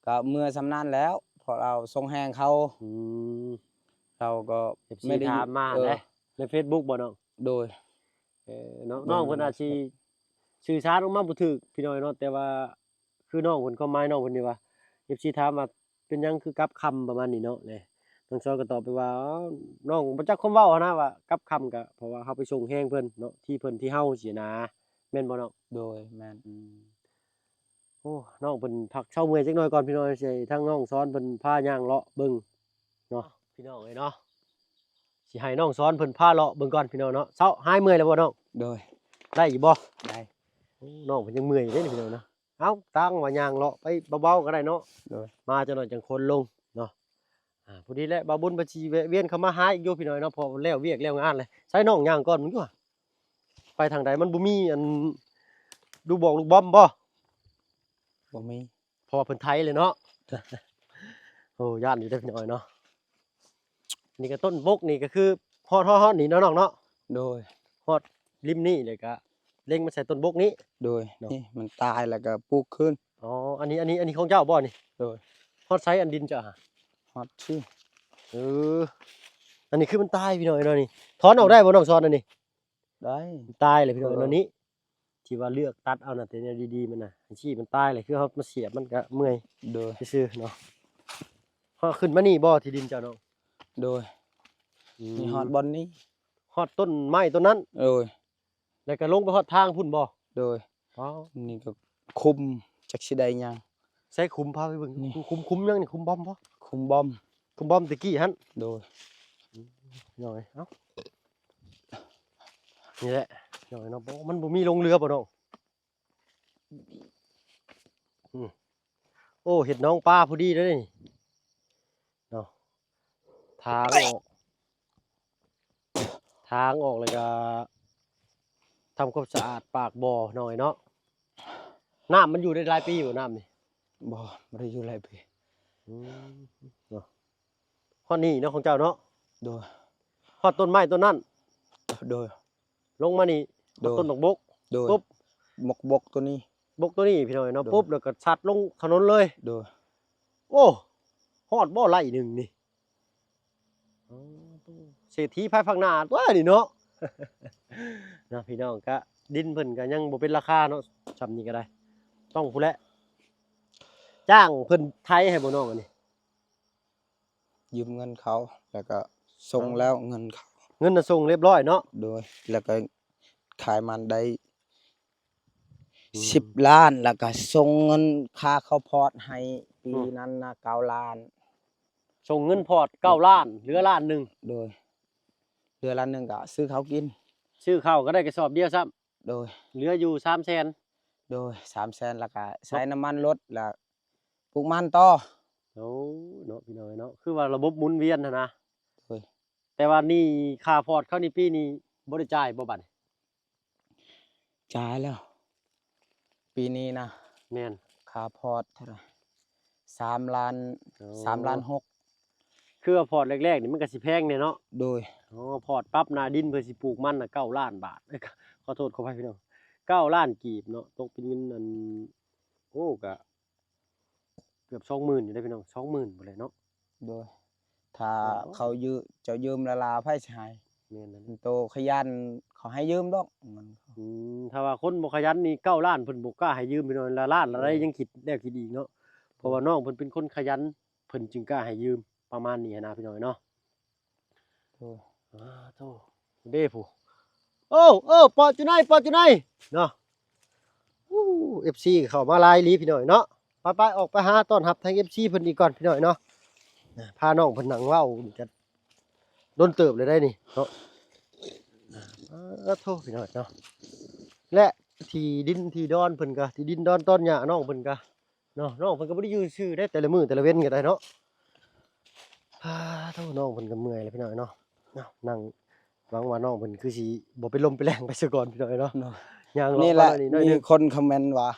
ກໍເມືອສ່ຳນັ້ນແລ້ວ ເພາະເຮົາສົ່ງແຮງເຂົາ ອືມ ເຮົາກໍ ເອັຟຊີ ໄມ່ໄດ້ ຖາມມາ ເອີ ໃນເຟສບຸກບໍ່ນ້ອງ? ໂດຍ ເອີ ນ້ອງ ເບິ່ງ ນ້ອງເພິ່ນອາດຊິສື່ສານອອກມາບໍ່ຖືກພີ່ນ້ອງເນາະ ແຕ່ວ່າຄືນ້ອງເພິ່ນ ຄວາມໝາຍນ້ອງເພິ່ນນີ້ວ່າ ເອັຟຊີ ຖາມວ່າ ເປັນຫຍັງຄືກັບຄ່ຳ ປະມານນີ້ເນາະ ແລະ ນ້ອງສອນກໍຕອບໄປວ່າ ອ້າວ ນ້ອງບໍ່ຈັກຄວາມເວົ້າຫັ້ນນະ ວ່າກັບຄ່ຳກະ ເພາະວ່າເຮົາໄປສົ່ງແຮງເພິ່ນເນາະ ທີ່ເພິ່ນທີ່ເຮົາຊີ້ນະ ແມ່ນບໍ່ນ້ອງ? ໂດຍ ແມ່ນ ອືມ ໂອ້ ນ້ອງເພິ່ນພັກເຊົາເມື່ອຍຈັກໜ່ອຍກ່ອນພີ່ນ້ອງ ຊິໃຫ້ທາງນ້ອງສອນເພິ່ນພາຍ່າງເລາະເບິ່ງເນາະ ພີ່ນ້ອງເອີຍເນາະ ຊິໃຫ້ນ້ອງສອນເພິ່ນພາເລາະເບິ່ງກ່ອນພີ່ນ້ອງເນາະ ເຊົາ ຫາຍເມື່ອຍແລ້ວບໍ່ນ້ອງ? ໂດຍ ໄດ້ຢູ່ບໍ່? ໄດ້ ໂອ້ ນ້ອງເພິ່ນຍັງເມື່ອຍຢູ່ເດ້ພີ່ນ້ອງເນາະ ເອົ້າ ຕັ້ງວ່າຍ່າງເລາະໄປເບົາໆກໍໄດ້ເນາະ ໂດຍ ມາຈັກໜ່ອຍຈັ່ງຄົນລົງເນາະ ອາ ພໍດີແຫຼະ ບ່າວບຸນເພິ່ນຊິແວະວຽນເຂົ້າມາຫາອີກຢູ່ພີ່ນ້ອງເນາະ ເພາະແລ້ວວຽກແລ້ວງານແລ້ວ ໃຊ້ນ້ອງຍ່າງກ່ອນມື້ ໄປທາງໃດ ມັນບໍ່ມີອັນ ລູກບອກລູກບອມບໍ່? ບໍ່ມີ ເພາະວ່າເພິ່ນໄຖເລີຍເນາະ ໂອ້ ຢ້ານຢູ່ເດ້ພີ່ນ້ອງເນາະ ນີ້ກໍຕົ້ນບົກ ນີ້ກໍຄືຮອດ ຮອດ ຮອດນີ້ເນາະນ້ອງເນາະ ໂດຍ ຮອດລິມນີ້ ແລ້ວກໍເລັງມາໃສ່ຕົ້ນບົກນີ້ ໂດຍ ເນາະ ນີ້ມັນຕາຍແລ້ວກໍປູກຄືນ ອໍ ອັນນີ້ ອັນນີ້ ອັນນີ້ຂອງເຈົ້າບໍ່ນີ້? ໂດຍ ຮອດໃສອັນດິນເຈົ້າຫະ? ຮອດຊື່ ເອີ ອັນນີ້ຄືມັນຕາຍພີ່ນ້ອງເນາະ ນີ້ຖອນອອກໄດ້ບໍ່ນ້ອງສອນອັນນີ້? ໄດ້ ມັນຕາຍແລ້ວພີ່ນ້ອງ ເອີ ເນາະ ນີ້ ທີ່ວ່າເລືອກຕັດເອົານະ ແຕ່ແນວດີໆມັນນະ ອັນຊີ້ມັນຕາຍແລ້ວ ຄືເຮົາມາສຽບມັນກະເມື່ອຍ ໂດຍ ຊື່ໆເນາະ ເຮົາຂຶ້ນມານີ້ບໍ່ ທີ່ດິນເຈົ້ານ້ອງ? ໂດຍ ອືມ ນີ້ຮອດບ່ອນນີ້ ຮອດຕົ້ນໄມ້ຕົ້ນນັ້ນ ໂດຍ ແລ້ວກະລົງໄປຮອດທາງພຸ້ນບໍ່? ໂດຍ ອໍ ນີ້ກໍຄຸມ ຈັກຊິໄດ້ຫຍັງ ໃສ່ຂຸມ ພາໄປເບິ່ງ ນີ້ ຂຸມ ຂຸມຫຍັງນີ້ ຂຸມບອມບໍ່? ຂຸມບອມ ຂຸມບອມແຕ່ກີ້ຫັ້ນ ໂດຍ ອືມ ນ້ອຍ ເອົ້າ ນີ້ແຫຼະ ນ້ອຍເນາະ ບໍ່ ມັນບໍ່ມີລົງເຮືອບໍ່ນ້ອງ? ອືມ ໂອ້ ເຮັດໜອງປາພໍດີເດ້ນີ້ເນາະ ທາງອອກ ທາງອອກ ແລ້ວກໍທຳຄວາມສະອາດປາກບໍ່ນ້ອຍເນາະ ນ້ຳມັນຢູ່ໄດ້ຫຼາຍປີບໍ່ນ້ຳນີ້? ບໍ່ ບໍ່ໄດ້ຢູ່ຫຼາຍປີ ອືມ ເນາະ ຮອດນີ້ເນາະ ຂອງເຈົ້າເນາະ ໂດຍ ຮອດຕົ້ນໄມ້ຕົ້ນນັ້ນ ໂດຍ ລົງມານີ້ ໂດຍ ຮອດຕົ້ນໝາກບົກ ໂດຍ ປຸບ ໝາກບົກໂຕນີ້ ບົກໂຕນີ້ພີ່ນ້ອງເນາະ ໂດຍ ປຸບ ແລ້ວກໍສັດລົງຖະໜົນເລີຍ ໂດຍ ໂອ້ ຮອດບໍ່ໄລ່ໜຶ່ງນີ້? ອໍ ເສດຖີພາຍພາກໜ້າຕົວະນີ້ເນາະ ເນາະ ພີ່ນ້ອງ ກະດິນເພິ່ນກະຍັງບໍ່ເປັນລາຄາເນາະ ຊ່ຳນີ້ກໍໄດ້ ຕ້ອງພຸ້ນແຫຼະ ຈ້າງເພິ່ນໄຖໃຫ້ບໍ່ນ້ອງອັນນີ້? ຢືມເງິນເຂົາ ແລ້ວກໍສົ່ງແລ້ວເງິນເຂົາ ເງິນນະສົ່ງຮຽບຮ້ອຍເນາະ ໂດຍ ແລ້ວກໍຂາຍມັນໄດ້ ອືມ ສິບລ້ານ ແລ້ວກໍສົ່ງເງິນຄ່າເຂົ້າພອດໃຫ້ປີ ອືມ ນັ້ນນະ ເກົ້າລ້ານ ສົ່ງເງິນພອດເກົ້າລ້ານ ເຫຼືອລ້ານໜຶ່ງ ໂດຍ ເຫຼືອລ້ານໜຶ່ງກໍຊື້ເຂົ້າກິນ ຊື້ເຂົ້າກໍໄດ້ກະສອບດຽວຊ້ຳ ໂດຍ ເຫຼືອຢູ່ສາມແສນ ໂດຍ ສາມແສນ ແລ້ວກະໃຊ້ນ້ຳມັນລົດ ແລ້ວປູກມັນຕໍ່ ໂອ້ ເນາະ ພີ່ນ້ອງເອີຍເນາະ ຄືວ່າລະບົບໝູນວຽນຫັ້ນນະ ໂດຍ ແຕ່ວ່າໜີ້ຄ່າພອດເຂົານີ້ ປີນີ້ບໍ່ໄດ້ຈ່າຍບໍ່ບັດນີ້? ຈ່າຍແລ້ວ ປີນີ້ນະ ແມ່ນ ຄ່າພອດເທົ່າໃດ? ສາມລ້ານ ໂອ້ ສາມລ້ານຫົກ ຄືວ່າພອດແລກໆນີ້ມັນກໍຊິແພງແດ່ເນາະ ໂດຍ ອໍ ພອດປັບໜ້າດິນເພື່ອຊິປູກມັນນະ ເກົ້າລ້ານບາດ ເອີຍ ຂໍໂທດຂໍອະໄພພີ່ນ້ອງ ເກົ້າລ້ານກີບເນາະ ຕົກເປັນເງິນອັນ ໂອ້ ກະເກືອບສອງໝື່ນຢູ່ເດ້ພີ່ນ້ອງ ສອງໝື່ນພຸ້ນແຫຼະເນາະ ໂດຍ ຖ້າ ໂອ້ ເຂົາຢືມ ເຈົ້າຢືມລະລາ ໃຜຊິໃຫ້? ແມ່ນແລ້ວ ໂຕຂະຫຍັນ ເຂົາໃຫ້ຢືມດອກ ອືມ ຖ້າວ່າຄົນບໍ່ຂະຫຍັນນີ້ ເກົ້າລ້ານເພິ່ນບໍ່ກ້າໃຫ້ຢືມພີ່ນ້ອງ ລະລ້ານລະໄດ້ ເອີ ຍັງຄິດແລ້ວຄິດອີກເນາະ ເພາະວ່າ ເອີ ນ້ອງເພິ່ນເປັນຄົນຂະຫຍັນ ເພິ່ນຈຶ່ງກ້າໃຫ້ຢືມ ປະມານນີ້ຫັ້ນນະ ພີ່ນ້ອງເນາະ ໂອ້ ອາ ໂທ້ ເດ້ຜູ້ ໂອ້ ເອີ ປອດຢູ່ໃນ ປອດຢູ່ໃນ ເນາະ ອູ້ ເອັຟຊີ ເຂົ້າມາຫຼາຍອີ່ຫຼີພີ່ນ້ອງເນາະ ໄປໆ ອອກໄປຫາຕ້ອນຮັບທາງ ເອັຟຊີ ເພິ່ນອີກກ່ອນພີ່ນ້ອງເນາະ ພານ້ອງເພິ່ນນັ່ງເວົ້ານີ້ກະດົນເຕີບເລີຍໄດ໋ນີ້ເນາະ ອາ ໂທ້ ພີ່ນ້ອງເນາະ ແລະ ທີ່ດິນທີ່ດອນເພິ່ນກະ ທີ່ດິນດອນຕອນຫຍ້ານ້ອງເພິ່ນກະ ເນາະ ນ້ອງເພິ່ນກໍບໍ່ໄດ້ຢູ່ຊື່ເດ້ ແຕ່ລະມື້ແຕ່ລະເວັນກໍໄດ້ເນາະ ອາ ໂທ້ ນ້ອງເພິ່ນກໍເມື່ອຍແລ້ວພີ່ນ້ອງເນາະ ເນາະ ນັ່ງ ຫວັງວ່ານ້ອງເພິ່ນຄືຊິບໍ່ເປັນລົມເປັນແລງໄປຊະກ່ອນພີ່ນ້ອງເນາະ ເນາະ ຍ່າງເລາະ ນີ້ແຫຼະ ມານີ້ໜ້ອຍໜຶ່ງ ມີຄົນຄອມເມັນວ່າ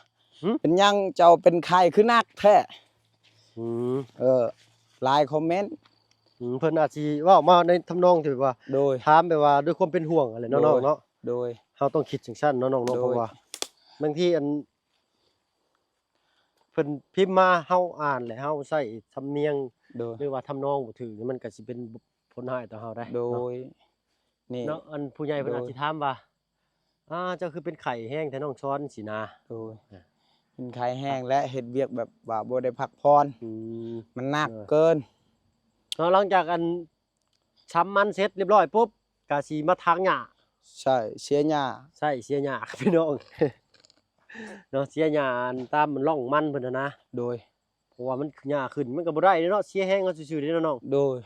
ຫື? ເປັນຫຍັງເຈົ້າເປັນໄຂ້ຄືໜັກແທ້? ອືມ ເອີ ຫຼາຍຄອມເມັນ ອືມ ເພິ່ນອາດຊິເວົ້າມາໃນທຳນອງທີ່ແບບວ່າ ໂດຍ ຖາມແບບວ່າດ້ວຍຄວາມເປັນຫ່ວງຫັ້ນແຫຼະເນາະ ໂດຍ ນ້ອງເນາະ ໂດຍ ເຮົາຕ້ອງຄິດຈັ່ງຊັ້ນເນາະ ນ້ອງເນາະ ໂດຍ ເພາະວ່າບາງທີອັນ ເພິ່ນພິມມາ ເຮົາອ່ານ ແລະ ເຮົາໃຊ້ສຳນຽງ ໂດຍ ຫຼືວ່າທຳນອງບໍ່ຖືກນີ້ ມັນກໍຊິເປັນຜົນຮ້າຍຕໍ່ເຮົາໄດ໋ ໂດຍ ເນາະ ນີ້ ເນາະ ອັນຜູ້ໃຫຍ່ເພິ່ນ ໂດຍ ອາດຊິຖາມວ່າ ອ່າ ເຈົ້າຄືເປັນໄຂ້ແຮງແທ້ນ້ອງຊອນ ຊີ້ນະ ໂດຍ ອ່າ ເປັນໄຂ້ແຮງ ແລະ ເຮັດວຽກແບບວ່າບໍ່ໄດ້ພັກຜ່ອນ ອືມ ມັນໜັກ ເອີ ເກີນ ເນາະ ຫຼັງຈາກອັນ ຊຳມັນເສັດລຽບຮ້ອຍປຸບ ກະຊິມາຖາງຫຍ້າ ໃຊ້ເສຍຫຍ້າ ໃຊ້ເສຍຫຍ້າ ພີ່ນ້ອງ ເນາະ ເສຍຫຍ້າອັນຕາມມັນຮ່ອງມັນເພິ່ນຫັ້ນນະ ໂດຍ ເພາະວ່າມັນຫຍ້າຂຶ້ນ ມັນກໍບໍ່ໄດ້ເດ້ເນາະ ເສຍແຮງເຮົາຊື່ໆເດ້ເນາະນ້ອງ ໂດຍ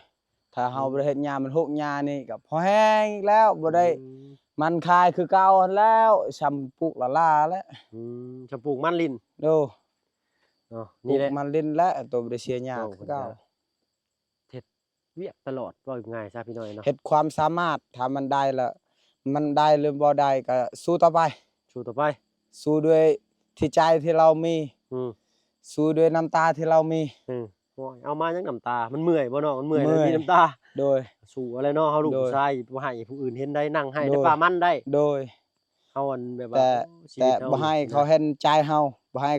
ຖ້າເຮົາ ອືມ ບໍ່ໄດ້ເຮັດຫຍ້າ ມັນຫົກຫຍ້ານີ້ກໍພໍແຮງອີກແລ້ວ ບໍ່ໄດ້ ອືມ ມັນຂາຍຄືເກົ່າຫັ້ນແລ້ວ ຊ່ຳປູກລ້າໆແຫຼະ ອືມ ຊ່ຳປູກມັນລິ້ນ ໂດຍ ເນາະ ນີ້ແຫຼະ ປູກມັນລິ້ນແຫຼະ ໂຕບໍ່ໄດ້ເສຍຫຍ້າຄືເກົ່າ ເຮັດວຽກຕະຫຼອດ ເວົ້າງ່າຍຊະພີ່ນ້ອງເນາະ ເຮັດຄວາມສາມາດ ຖ້າມັນໄດ້ລະ ມັນໄດ້ຫຼືບໍ່ໄດ້ກໍສູ້ຕໍ່ໄປ ສູ້ຕໍ່ໄປ ສູ້ດ້ວຍທີ່ໃຈທີ່ເຮົາມີ ອືມ ສູ້ດ້ວຍນ້ຳຕາທີ່ເຮົາມີ ອືມ ໂອ້ຍ ເອົາມາຫຍັງນ້ຳຕາ ມັນເມື່ອຍບໍ່ນ້ອງ ມັນເມື່ອຍ ເມື່ອຍ ມີນ້ຳຕາ ໂດຍ ສູ້ເອົາແຫຼະເນາະ ເຮົາລູກ ໂດຍ ຜູ້ຊາຍ ບໍ່ໃຫ້ຜູ້ອື່ນເຫັນໄດ້ ນັ່ງໄຫ້ ໂດຍ ໃນປ່າມັນໄດ້ ໂດຍ ເຮົາອັນແບບວ່າ ແຕ່ ໂອ້ຍ ແຕ່ບໍ່ໃຫ້ເຂົາເຫັນໃຈເຮົາ ບໍ່ໃຫ້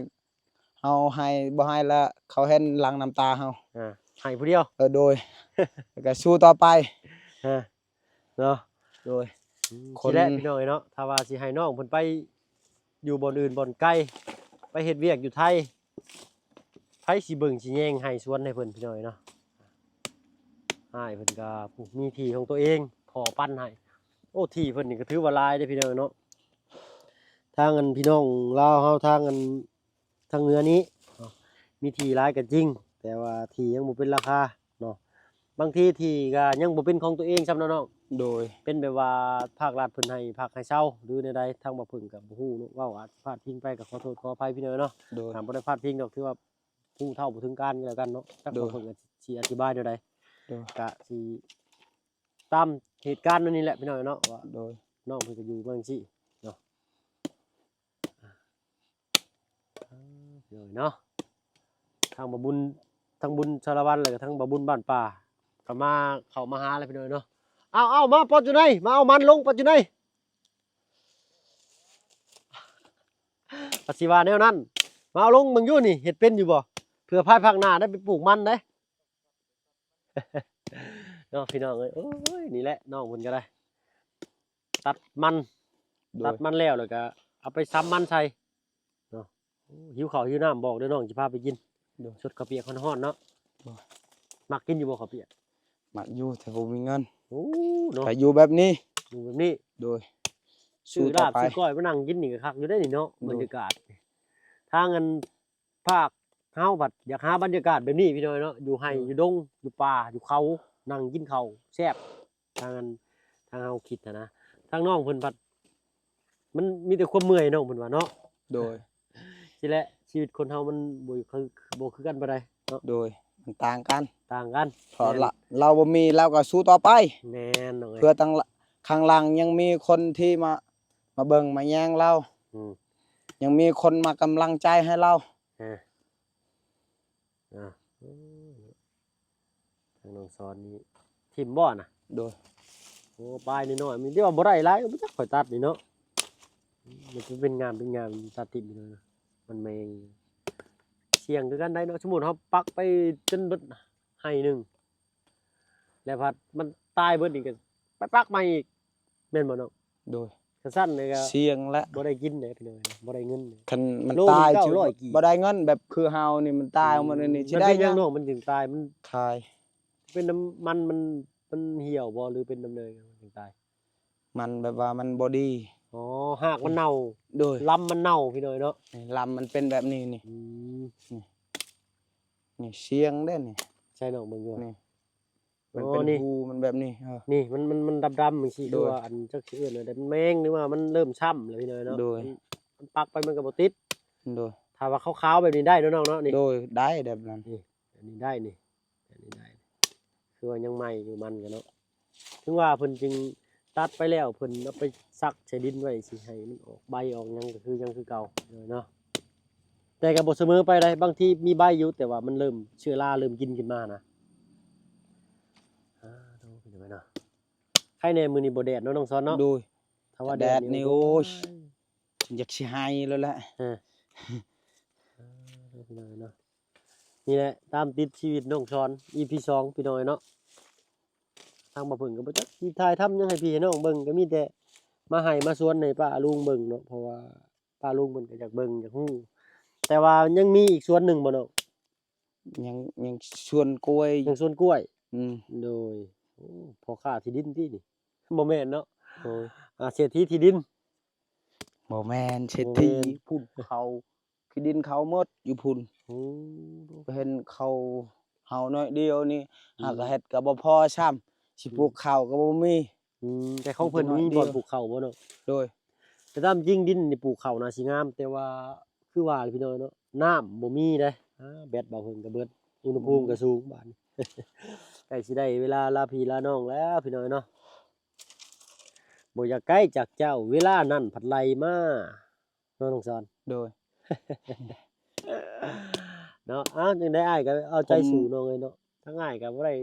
ເຮົາໃຫ້ ບໍ່ໃຫ້ລະເຂົາເຫັນຫຼັງນ້ຳຕາເຮົາ ອ່າ ໃຫ້ຜູ້ດຽວ ເອີ ໂດຍ ແລ້ວກໍສູ້ຕໍ່ໄປ ອ່າ ເນາະ ໂດຍ ອືມ ຄົນ ຊີ້ແຫຼະພີ່ນ້ອງເອີຍເນາະ ຖ້າວ່າຊິໃຫ້ນ້ອງເພິ່ນໄປຢູ່ບ່ອນອື່ນບ່ອນໄກ ໄປເຮັດວຽກຢູ່ໄທ ໃຜຊິເບິ່ງຊິແຍງໄຮ່ສວນໃຫ້ເພິ່ນ ພີ່ນ້ອງເອີຍເນາະ ອ້າຍເພິ່ນກໍ ໂອ້ ມີທີ່ຂອງຕົວເອງ ພໍ່ປັນໃຫ້ ໂອ້ ທີ່ເພິ່ນນີ້ກໍຖືວ່າຫຼາຍເດ້ ພີ່ນ້ອງເນາະ ທາງອັນ ພີ່ນ້ອງລາວເຮົາ ທາງອັນ ທາງເໜືອນີ້ເນາະ ມີທີ່ຫຼາຍກໍຈິງ ແຕ່ວ່າທີ່ຍັງບໍ່ເປັນລາຄາເນາະ ບາງທີທີ່ກໍຍັງບໍ່ເປັນຂອງຕົວເອງຊ້ຳເນາະນ້ອງ ໂດຍ ເປັນແບບວ່າພາກລັດເພິ່ນໃຫ້ພັກໃຫ້ເຊົ່າ ຫຼືແນວໃດ ທາງບ່າວເຜິ້ງກໍບໍ່ຮູ້ເນາະ ເວົ້າອາດຈະພາດພິງໄປກໍຂໍໂທດຂໍອະໄພພີ່ນ້ອງເນາະ ໂດຍ ຖ້າບໍ່ໄດ້ພາດພິງດອກ ຖືວ່າຮູ້ເທົ່າບໍ່ເຖິງການກໍແລ້ວກັນເນາະ ທາງ ໂດຍ ບ່າວເຜິ້ງກໍຊິອະທິບາຍແນວໃດ ໂດຍ ກໍຊິຕາມເຫດການແນວນີ້ແຫຼະພີ່ນ້ອງເນາະ ວ່າ ໂດຍ ນ້ອງເພິ່ນກໍຢູ່ມາຈັ່ງຊີ້ເນາະ. ເອີ ພີ່ນ້ອງເນາະ ທາງບ່າວບຸນ ທາງບຸນສາລະວັນ ແລ້ວກໍທາງບ່າວບຸນບ້ານປ່າ ກໍມາ ເຂົ້າມາຫາແລ້ວພີ່ນ້ອງເນາະ ເອົາໆ ມາປອດຢູ່ໃນ ມາເອົາມັນລົງປອດຢູ່ໃນ ກໍຊິວ່າແນວນັ້ນ ມາເອົາລົງເບິ່ງຢູ່ນີ້ ເຮັດເປັນຢູ່ບໍ່ ເພື່ອພາຍພາກໜ້າໄດ້ໄປປູກມັນເດ້. ເນາະ ພີ່ນ້ອງເອີຍ ໂອ້ຍ ນີ້ແຫຼະ ນ້ອງເພິ່ນກໍໄດ້ ຕັດມັນ ໂດຍ ຕັດມັນແລ້ວ ແລ້ວກໍເອົາໄປຊຳມັນໃສ່ເນາະ ໂອ້ ຫິວເຂົ້າຫິວນ້ຳ ບອກເດີນ້ອງ ຊິພາໄປກິນ ໂດຍ ສົດເຂົ້າປຽກຮ້ອນໆເນາະ ໂດຍ ມັກກິນຢູ່ບໍ່ເຂົ້າປຽກ? ມັກຢູ່ ແຕ່ບໍ່ມີເງິນ ໂອ້ ເນາະ ກໍຢູ່ແບບນີ້ ຢູ່ແບບນີ້ ໂດຍ ຊື້ລາບ ຊື້ກ້ອຍ ມານັ່ງກິນນີ້ກໍຄັກຢູ່ເດ້ນີ້ເນາະ ໂດຍ ບັນຍາກາດ ທາງອັນ ພາກເຮົາພັດຢາກຫາບັນຍາກາດແບບນີ້ພີ່ນ້ອງເນາະ ຢູ່ໄຮ່ ໂດຍ ຢູ່ດົງ ຢູ່ປ່າ ຢູ່ເຂົາ ນັ່ງກິນເຂົ້າແຊບ ທາງອັນ ທາງເຮົາຄິດຫັ້ນນະ ທາງນ້ອງເພິ່ນພັດ ມັນມີແຕ່ຄວາມເມື່ອຍ ນ້ອງເພິ່ນວ່າເນາະ ໂດຍ ຊີ້ແຫຼະ ຊີວິດຄົນເຮົາມັນບໍ່ຄື ບໍ່ຄືກັນປານໃດເນາະ ໂດຍ ມັນຕ່າງກັນ ຕ່າງກັນ ເພາະ ແມ່ນ ລະ ລາວບໍ່ມີ ລາວກໍສູ້ຕໍ່ໄປ ແມ່ນນ້ອງເອີຍ ເພື່ອທາງ ຂ້າງຫຼັງຍັງມີຄົນທີ່ມາ ມາເບິ່ງມາແຍງລາວ ອືມ ຍັງມີຄົນມາກຳລັງໃຈໃຫ້ລາວ ເອີ ອ່າ ໂອ້ຍ ທາງນ້ອງສອນນີ້ຖິ້ມບໍ່ນະ? ໂດຍ ໂອ້ ປາຍນ້ອຍໆ ມີ ແຕ່ວ່າບໍ່ໄດ້ຫຼາຍ ບໍ່ຈັກຂ້ອຍຕັດນີ້ເນາະ ມັນເປັນງາມ ເປັນງາມ ຕັດຖິ້ມນີ້ເນາະ ມັນແມງ ສ່ຽງຄືກັນໄດ໋ເນາະ ສົມມຸດເຮົາປັກໄປຈົນເບິດໄຮ່ໜຶ່ງ ແລ້ວພັດມັນຕາຍເບິດນີ້ກໍໄປປັກໃໝ່ອີກ ແມ່ນບໍ່ນ້ອງ? ໂດຍ ຄັນຊັ້ນນີ້ກໍສ່ຽງແຫຼະ ບໍ່ໄດ້ກິນເດ້ພີ່ນ້ອງ ບໍ່ໄດ້ເງິນ ຄັນມັນຕາຍ ໂລໜຶ່ງເກົ້າຮ້ອຍກີບ ບໍ່ໄດ້ເງິນ ແບບຄືເຮົານີ້ມັນຕາຍ ອືມ ໝົດນີ້ ມັນເປັນຫຍັງນ້ອງ ມັນຈຶ່ງຕາຍ ມັນຂາຍ ເປັນນຳມັນ ມັນ ມັນຫ່ຽວບໍ່ ຫຼືເປັນນຳໃດມັນຈຶ່ງຕາຍ? ມັນແບບວ່າມັນບໍ່ດີ ອໍ ຮາກມັນເນົ່າ ໂດຍ ລຳມັນເນົ່າພີ່ນ້ອງເນາະ ນີ້ ລຳມັນເປັນແບບນີ້ນີ້ ອືມ ນີ້ ນີ້ສ່ຽງເດ້ນີ້ ໃສ່ນ້ອງເບິ່ງຢູ່ ນີ້ ມັນເປັນ ອໍ ນີ້ ຮູມັນແບບນີ້ ເອີ ນີ້ ມັນ ມັນ ມັນດຳໆ ຈັ່ງຊີ້ ໂດຍ ຄືວ່າອັນ ຈັກຊິເອີ້ນແນວໃດ ມັນແມງ ຫຼືວ່າມັນເລີ່ມຊ້ຳແລ້ວພີ່ນ້ອງເນາະ ໂດຍ ມັນ ມັນປັກໄປມັນກໍບໍ່ຕິດ ໂດຍ ຖ້າວ່າຂາວໆ ແບບນີ້ໄດ້ເນາະນ້ອງເນາະ ນີ້ ໂດຍ ໄດ້ແບບນັ້ນ ນີ້ ແບບນີ້ໄດ້ນີ້ ແບບນີ້ໄດ້ ຄືວ່າຍັງໃໝ່ຢູ່ມັນກໍເນາະ ເຖິງວ່າເພິ່ນຈຶ່ງຕັດໄປແລ້ວ ເພິ່ນເອົາໄປຊັກໃສ່ດິນໄວ້ ຊິໃຫ້ມັນອອກໃບອອກຫຍັງ ກໍຄືຍັງຄືເກົ່າເນາະ ແຕ່ກໍບໍ່ສະເໝີໄປໃດ໋ ບາງທີມີໃບຢູ່ ແຕ່ວ່າມັນເລີ່ມ ເຊື້ອລາເລີ່ມກິນຂຶ້ນມານະ. ອ່າ ໂດຍ ເປັນຈັ່ງໃດເນາະ? ໄຄແດ່ມື້ນີ້ບໍ່ແດດເນາະ ນ້ອງສອນເນາະ? ໂດຍ ຖ້າວ່າແດດນີ້ ໂອ້ຍ ຢາກຊິໄຫ້ແລ້ວແຫຼະ. ເອີ ເອີ ເນາະ ພີ່ນ້ອງເນາະ ນີ້ແຫຼະ ຕາມຕິດຊີວິດນ້ອງສອນ ອີພີສອງ ພີ່ນ້ອງເນາະ. ທາງບ່າວເຜິ້ງກໍບໍ່ຈັກຊິຖ່າຍທຳຫຍັງໃຫ້ພີ່ໃຫ້ນ້ອງເບິ່ງ ກໍມີແຕ່ມາໄຮ່ມາສວນໃຫ້ປ້າລຸງເບິ່ງເນາະ ເພາະວ່າປ້າລຸງເພິ່ນກໍຢາກເບິ່ງຢາກຮູ້ ແຕ່ວ່າຍັງມີອີກສວນໜຶ່ງບໍ່ນ້ອງ? ຍັງ ຍັງສວນກ້ວຍ ຍັງສວນກ້ວຍ. ອືມ ໂດຍ ໂອ້ ພໍ່ຄ້າທີ່ດິນຕິນີ້? ບໍ່ແມ່ນເນາະ. ໂດຍ ອ່າ ເສດຖີທີ່ດິນ? ບໍ່ແມ່ນເສດຖີ ບໍ່ແມ່ນ ພຸ້ນເຂົາ ທີ່ດິນເຂົາໝົດຢູ່ພຸ້ນ. ໂອ້ ເຫັນເຂົາເຮົາໜ້ອຍດຽວນີ້ ອືມ ຫາກະເຮັດກໍບໍ່ພໍຊ້ຳ ຊິ ອືມ ປູກເຂົ້າກໍບໍ່ມີ. ອືມ ແຕ່ຂອງເພິ່ນມີບ່ອນປູກເຂົ້າບໍ່ເນາະ? ໂດຍ ແຕ່ຕາມຈິງດິນນີ້ປູກເຂົ້າໜ້າຊິງາມ ແຕ່ວ່າຄືວ່າແຫຼະພີ່ນ້ອງເນາະ ນ້ຳບໍ່ມີເດ້. ອ່າ ແບັດບ່າວເຜິ້ງກໍເບິດ ອຸນຫະພູມກໍສູງບາດນີ້. ໃກ້ຊິໄດ້ເວລາລາພີ່ລານ້ອງແລ້ວພີ່ນ້ອງເນາະ ບໍ່ຢາກໄກຈາກເຈົ້າ ເວລານັ້ນພັດໄລ່ມາ. ເນາະ ນ້ອງສອນ? ໂດຍ ເນາະ ອ້າວ ຈັ່ງໃດອ້າຍກໍເອົາໃຈ ຜົມ ສູ້ນ້ອງເອີຍເນາະ. ທາງອ້າຍກໍບໍ່ໄດ້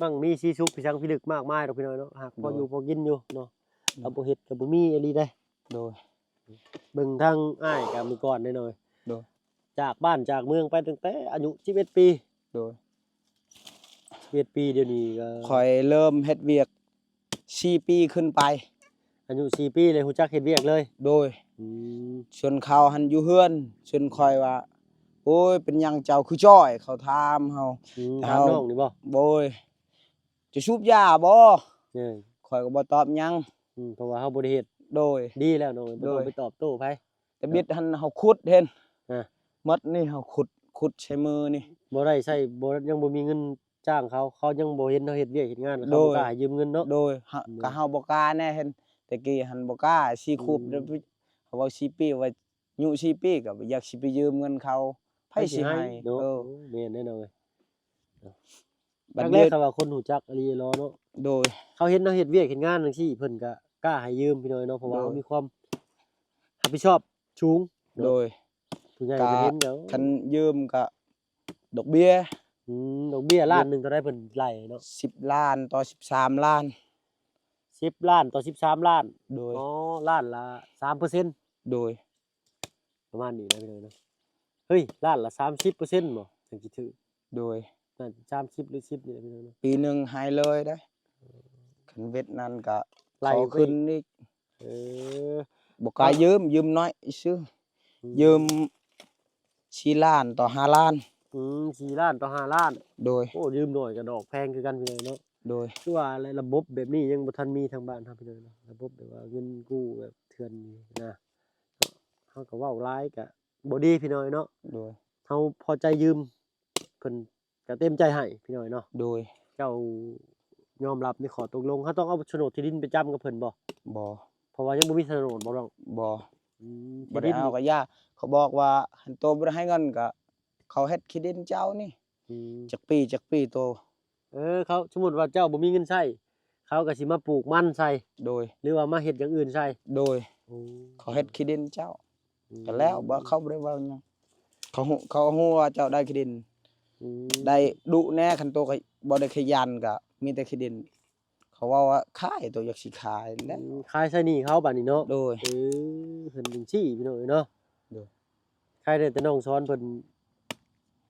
ໝັ່ງມີສີສຸກພິສັງພິລຶກມາກມາຍດອກພີ່ນ້ອງເນາະ ຫາກພໍຢູ່ ໂດຍ ພໍກິນຢູ່ເນາະ. ໂດຍ ກໍບໍ່ເຮັດກໍບໍ່ມີອີ່ຫຼີເດ້. ໂດຍ ເບິ່ງທາງອ້າຍກໍມື້ກ່ອນເດ້ນ້ອງ. ໂດຍ ຈາກບ້ານຈາກເມືອງໄປຕັ້ງແຕ່ອາຍຸສິບເອັດປີ. ໂດຍ ສິບເອັດປີ ດຽວນີ້ກໍ ຂ້ອຍເລີ່ມເຮັດວຽກສີ່ປີຂຶ້ນໄປ. ອາຍຸສີ່ປີເລີຍຮູ້ຈັກເຮັດວຽກເລີຍ? ໂດຍ ອືມ ສ່ວນເຂົາຫັ້ນຢູ່ເຮືອນ ສ່ວນຂ້ອຍວ່າ ໂອ້ຍ ເປັນຫຍັງເຈົ້າຄືຈ້ອຍ? ເຂົາຖາມເຮົາ. ອືມ ຖາມນ້ອງນີ້ບໍ່? ໂດຍ ຈະສູບຢາບໍ່? ເອີ ຂ້ອຍກໍບໍ່ຕອບຫຍັງ. ອືມ ເພາະວ່າເຮົາບໍ່ໄດ້ເຮັດ. ໂດຍ ດີແລ້ວນ້ອງ ບໍ່ຕ້ອງ ໂດຍ ໄປຕອບໂຕ້ໃຜ. ແຕ່ບິດຫັ້ນເຮົາຂຸດເຫັນ ຮະ ໝົດນີ້ ເຮົາຂຸດ ຂຸດໃສ່ມືນີ້ ບໍ່ໄດ້ໃຊ້ ບໍ່ ຍັງບໍ່ມີເງິນຈ້າງເຂົາ ເຂົາຍັງບໍ່ເຫັນເຮົາເຮັດວຽກເຮັດງານ ເຂົາ ໂດຍ ບໍ່ກ້າໃຫ້ຢືມເງິນເນາະ. ໂດຍ ເຮົາ ໂດຍ ກໍເຮົາບໍ່ກ້າແນ່ເຫັນ ແຕ່ກີ້ຫັ້ນບໍ່ກ້າ ສີ່ຂວບ ອືມ ເຮົາເວົ້າສີ່ປີ ວ່າອາຍຸສີ່ປີ ກໍບໍ່ຢາກຊິໄປຢືມເງິນເຂົາ ໃຜ ໃຜ ຊິ ຊິໃຫ້ ໃຫ້ເນາະ. ເອີ ໂອ້ ແມ່ນແນ່ນ້ອງເອີຍ. ບັດ ແລກໆ ເຂົາວ່າຄົນຮູ້ຈັກອີ່ຫຼີເນາະ. ໂດຍ ເຂົາເຫັນເຮົາເຮັດວຽກເຮັດງານຈັ່ງຊີ້ ເພິ່ນກໍກ້າໃຫ້ຢືມພີ່ນ້ອງເນາະ ເພາະວ່າ ໂດຍ ເຮົາມີຄວາມຮັບຜິດຊອບສູງເນາະ. ໂດຍ ຜູ້ໃຫຍ່ເພິ່ນເຫັນກໍ ຄັນຢືມກໍດອກເບ້ຍ. ອືມ ດອກເບ້ຍລ້ານໜຶ່ງເທົ່າໃດເພິ່ນໄລ່ເນາະ? ສິບລ້ານຕໍ່ສິບສາມລ້ານ. ສິບລ້ານຕໍ່ສິບສາມລ້ານ. ໂດຍ ອໍ ລ້ານລະສາມເປີເຊັນ. ໂດຍ ປະມານນີ້ນະພີ່ນ້ອງເນາະ. ເຮີ້ຍ ລ້ານລະສາມສິບເປີເຊັນບໍ່ ຈັ່ງຊິຖືກ? ໂດຍ ນັ້ນສາມສິບຫຼືສິບນີ້ແຫຼະພີ່ນ້ອງເນາະ. ປີໜຶ່ງໃຫ້ເລີຍເດ້. ເອີ ຄັນເວັດນັ້ນກະ ໄລ່ຂຶ້ນອີກ. ເອີ ບໍ່ກ້າຢືມ ຢືມໜ້ອຍຊື່. ອືມ ຢືມສີ່ລ້ານຕໍ່ຫ້າລ້ານ. ອືມ ສີ່ລ້ານຕໍ່ຫ້າລ້ານ. ໂດຍ ໂອ້ ຢືມໜ້ອຍກໍດອກແພງຄືກັນພີ່ນ້ອງເນາະ. ໂດຍ ຄືວ່າແຫຼະ ລະບົບແບບນີ້ຍັງບໍ່ທັນມີທາງບ້ານເຮົາພີ່ນ້ອງເນາະ ລະບົບແບບວ່າເງິນກູ້ແບບເຖື່ອນນີ້ນະ. ເຮົາກໍເວົ້າຫຼາຍກໍບໍ່ດີພີ່ນ້ອງເນາະ. ໂດຍ ເຮົາພໍໃຈຢືມ ເພິ່ນກໍເຕັມໃຈໃຫ້ພີ່ນ້ອງເນາະ. ໂດຍ ເຈົ້າຍອມຮັບໃນຂໍ້ຕົກລົງ ເຮົາຕ້ອງເອົາໂສນດທີ່ດິນໄປຈຳກັບເພິ່ນບໍ່? ບໍ່ ເພາະວ່າຍັງບໍ່ມີໂສນດບໍ່ນ້ອງ? ບໍ່. ອືມ ບໍ່ໄດ້ເອົາກໍຢ່າ ເຂົາບອກວ່າ ຄັນໂຕບໍ່ໄດ້ໃຫ້ເງິນກໍ ເຂົາເຮັດທີ່ດິນເຈົ້ານີ້. ອືມ ຈັກປີ ຈັກປີໂຕ. ເອີ ເຂົາ ສົມມຸດວ່າເຈົ້າບໍ່ມີເງິນໃຊ້ ເຂົາກໍຊິມາປູກມັນໃສ່. ໂດຍ ຫຼືວ່າມາເຮັດຢ່າງອື່ນໃສ່. ໂດຍ ໂອ້ ເຂົາເຮັດທີ່ດິນເຈົ້າ. ອືມ ກໍແລ້ວ ບໍ່ ເຂົາບໍ່ໄດ້ເວົ້າຫຍັງ ເຂົາຮູ້ ເຂົາຮູ້ວ່າເຈົ້າໄດ້ທີ່ດິນ. ອືມ ໄດ້ດຸແດ່ ຄັນໂຕກໍບໍ່ໄດ້ຂະຫຍັນ ກໍມີແຕ່ທີ່ດິນ. ເຂົາເວົ້າວ່າຂາຍ ໂຕຢາກຊິຂາຍແຫຼະ. ອືມ ຂາຍໃຊ້ໜີ້ເຂົາບາດນີ້ເນາະ. ໂດຍ ເອີ ເພິ່ນຈັ່ງຊີ້ພີ່ນ້ອງເອີຍເນາະ. ໂດຍ ໃຄແດ່ແຕ່ນ້ອງສອນເພິ່ນ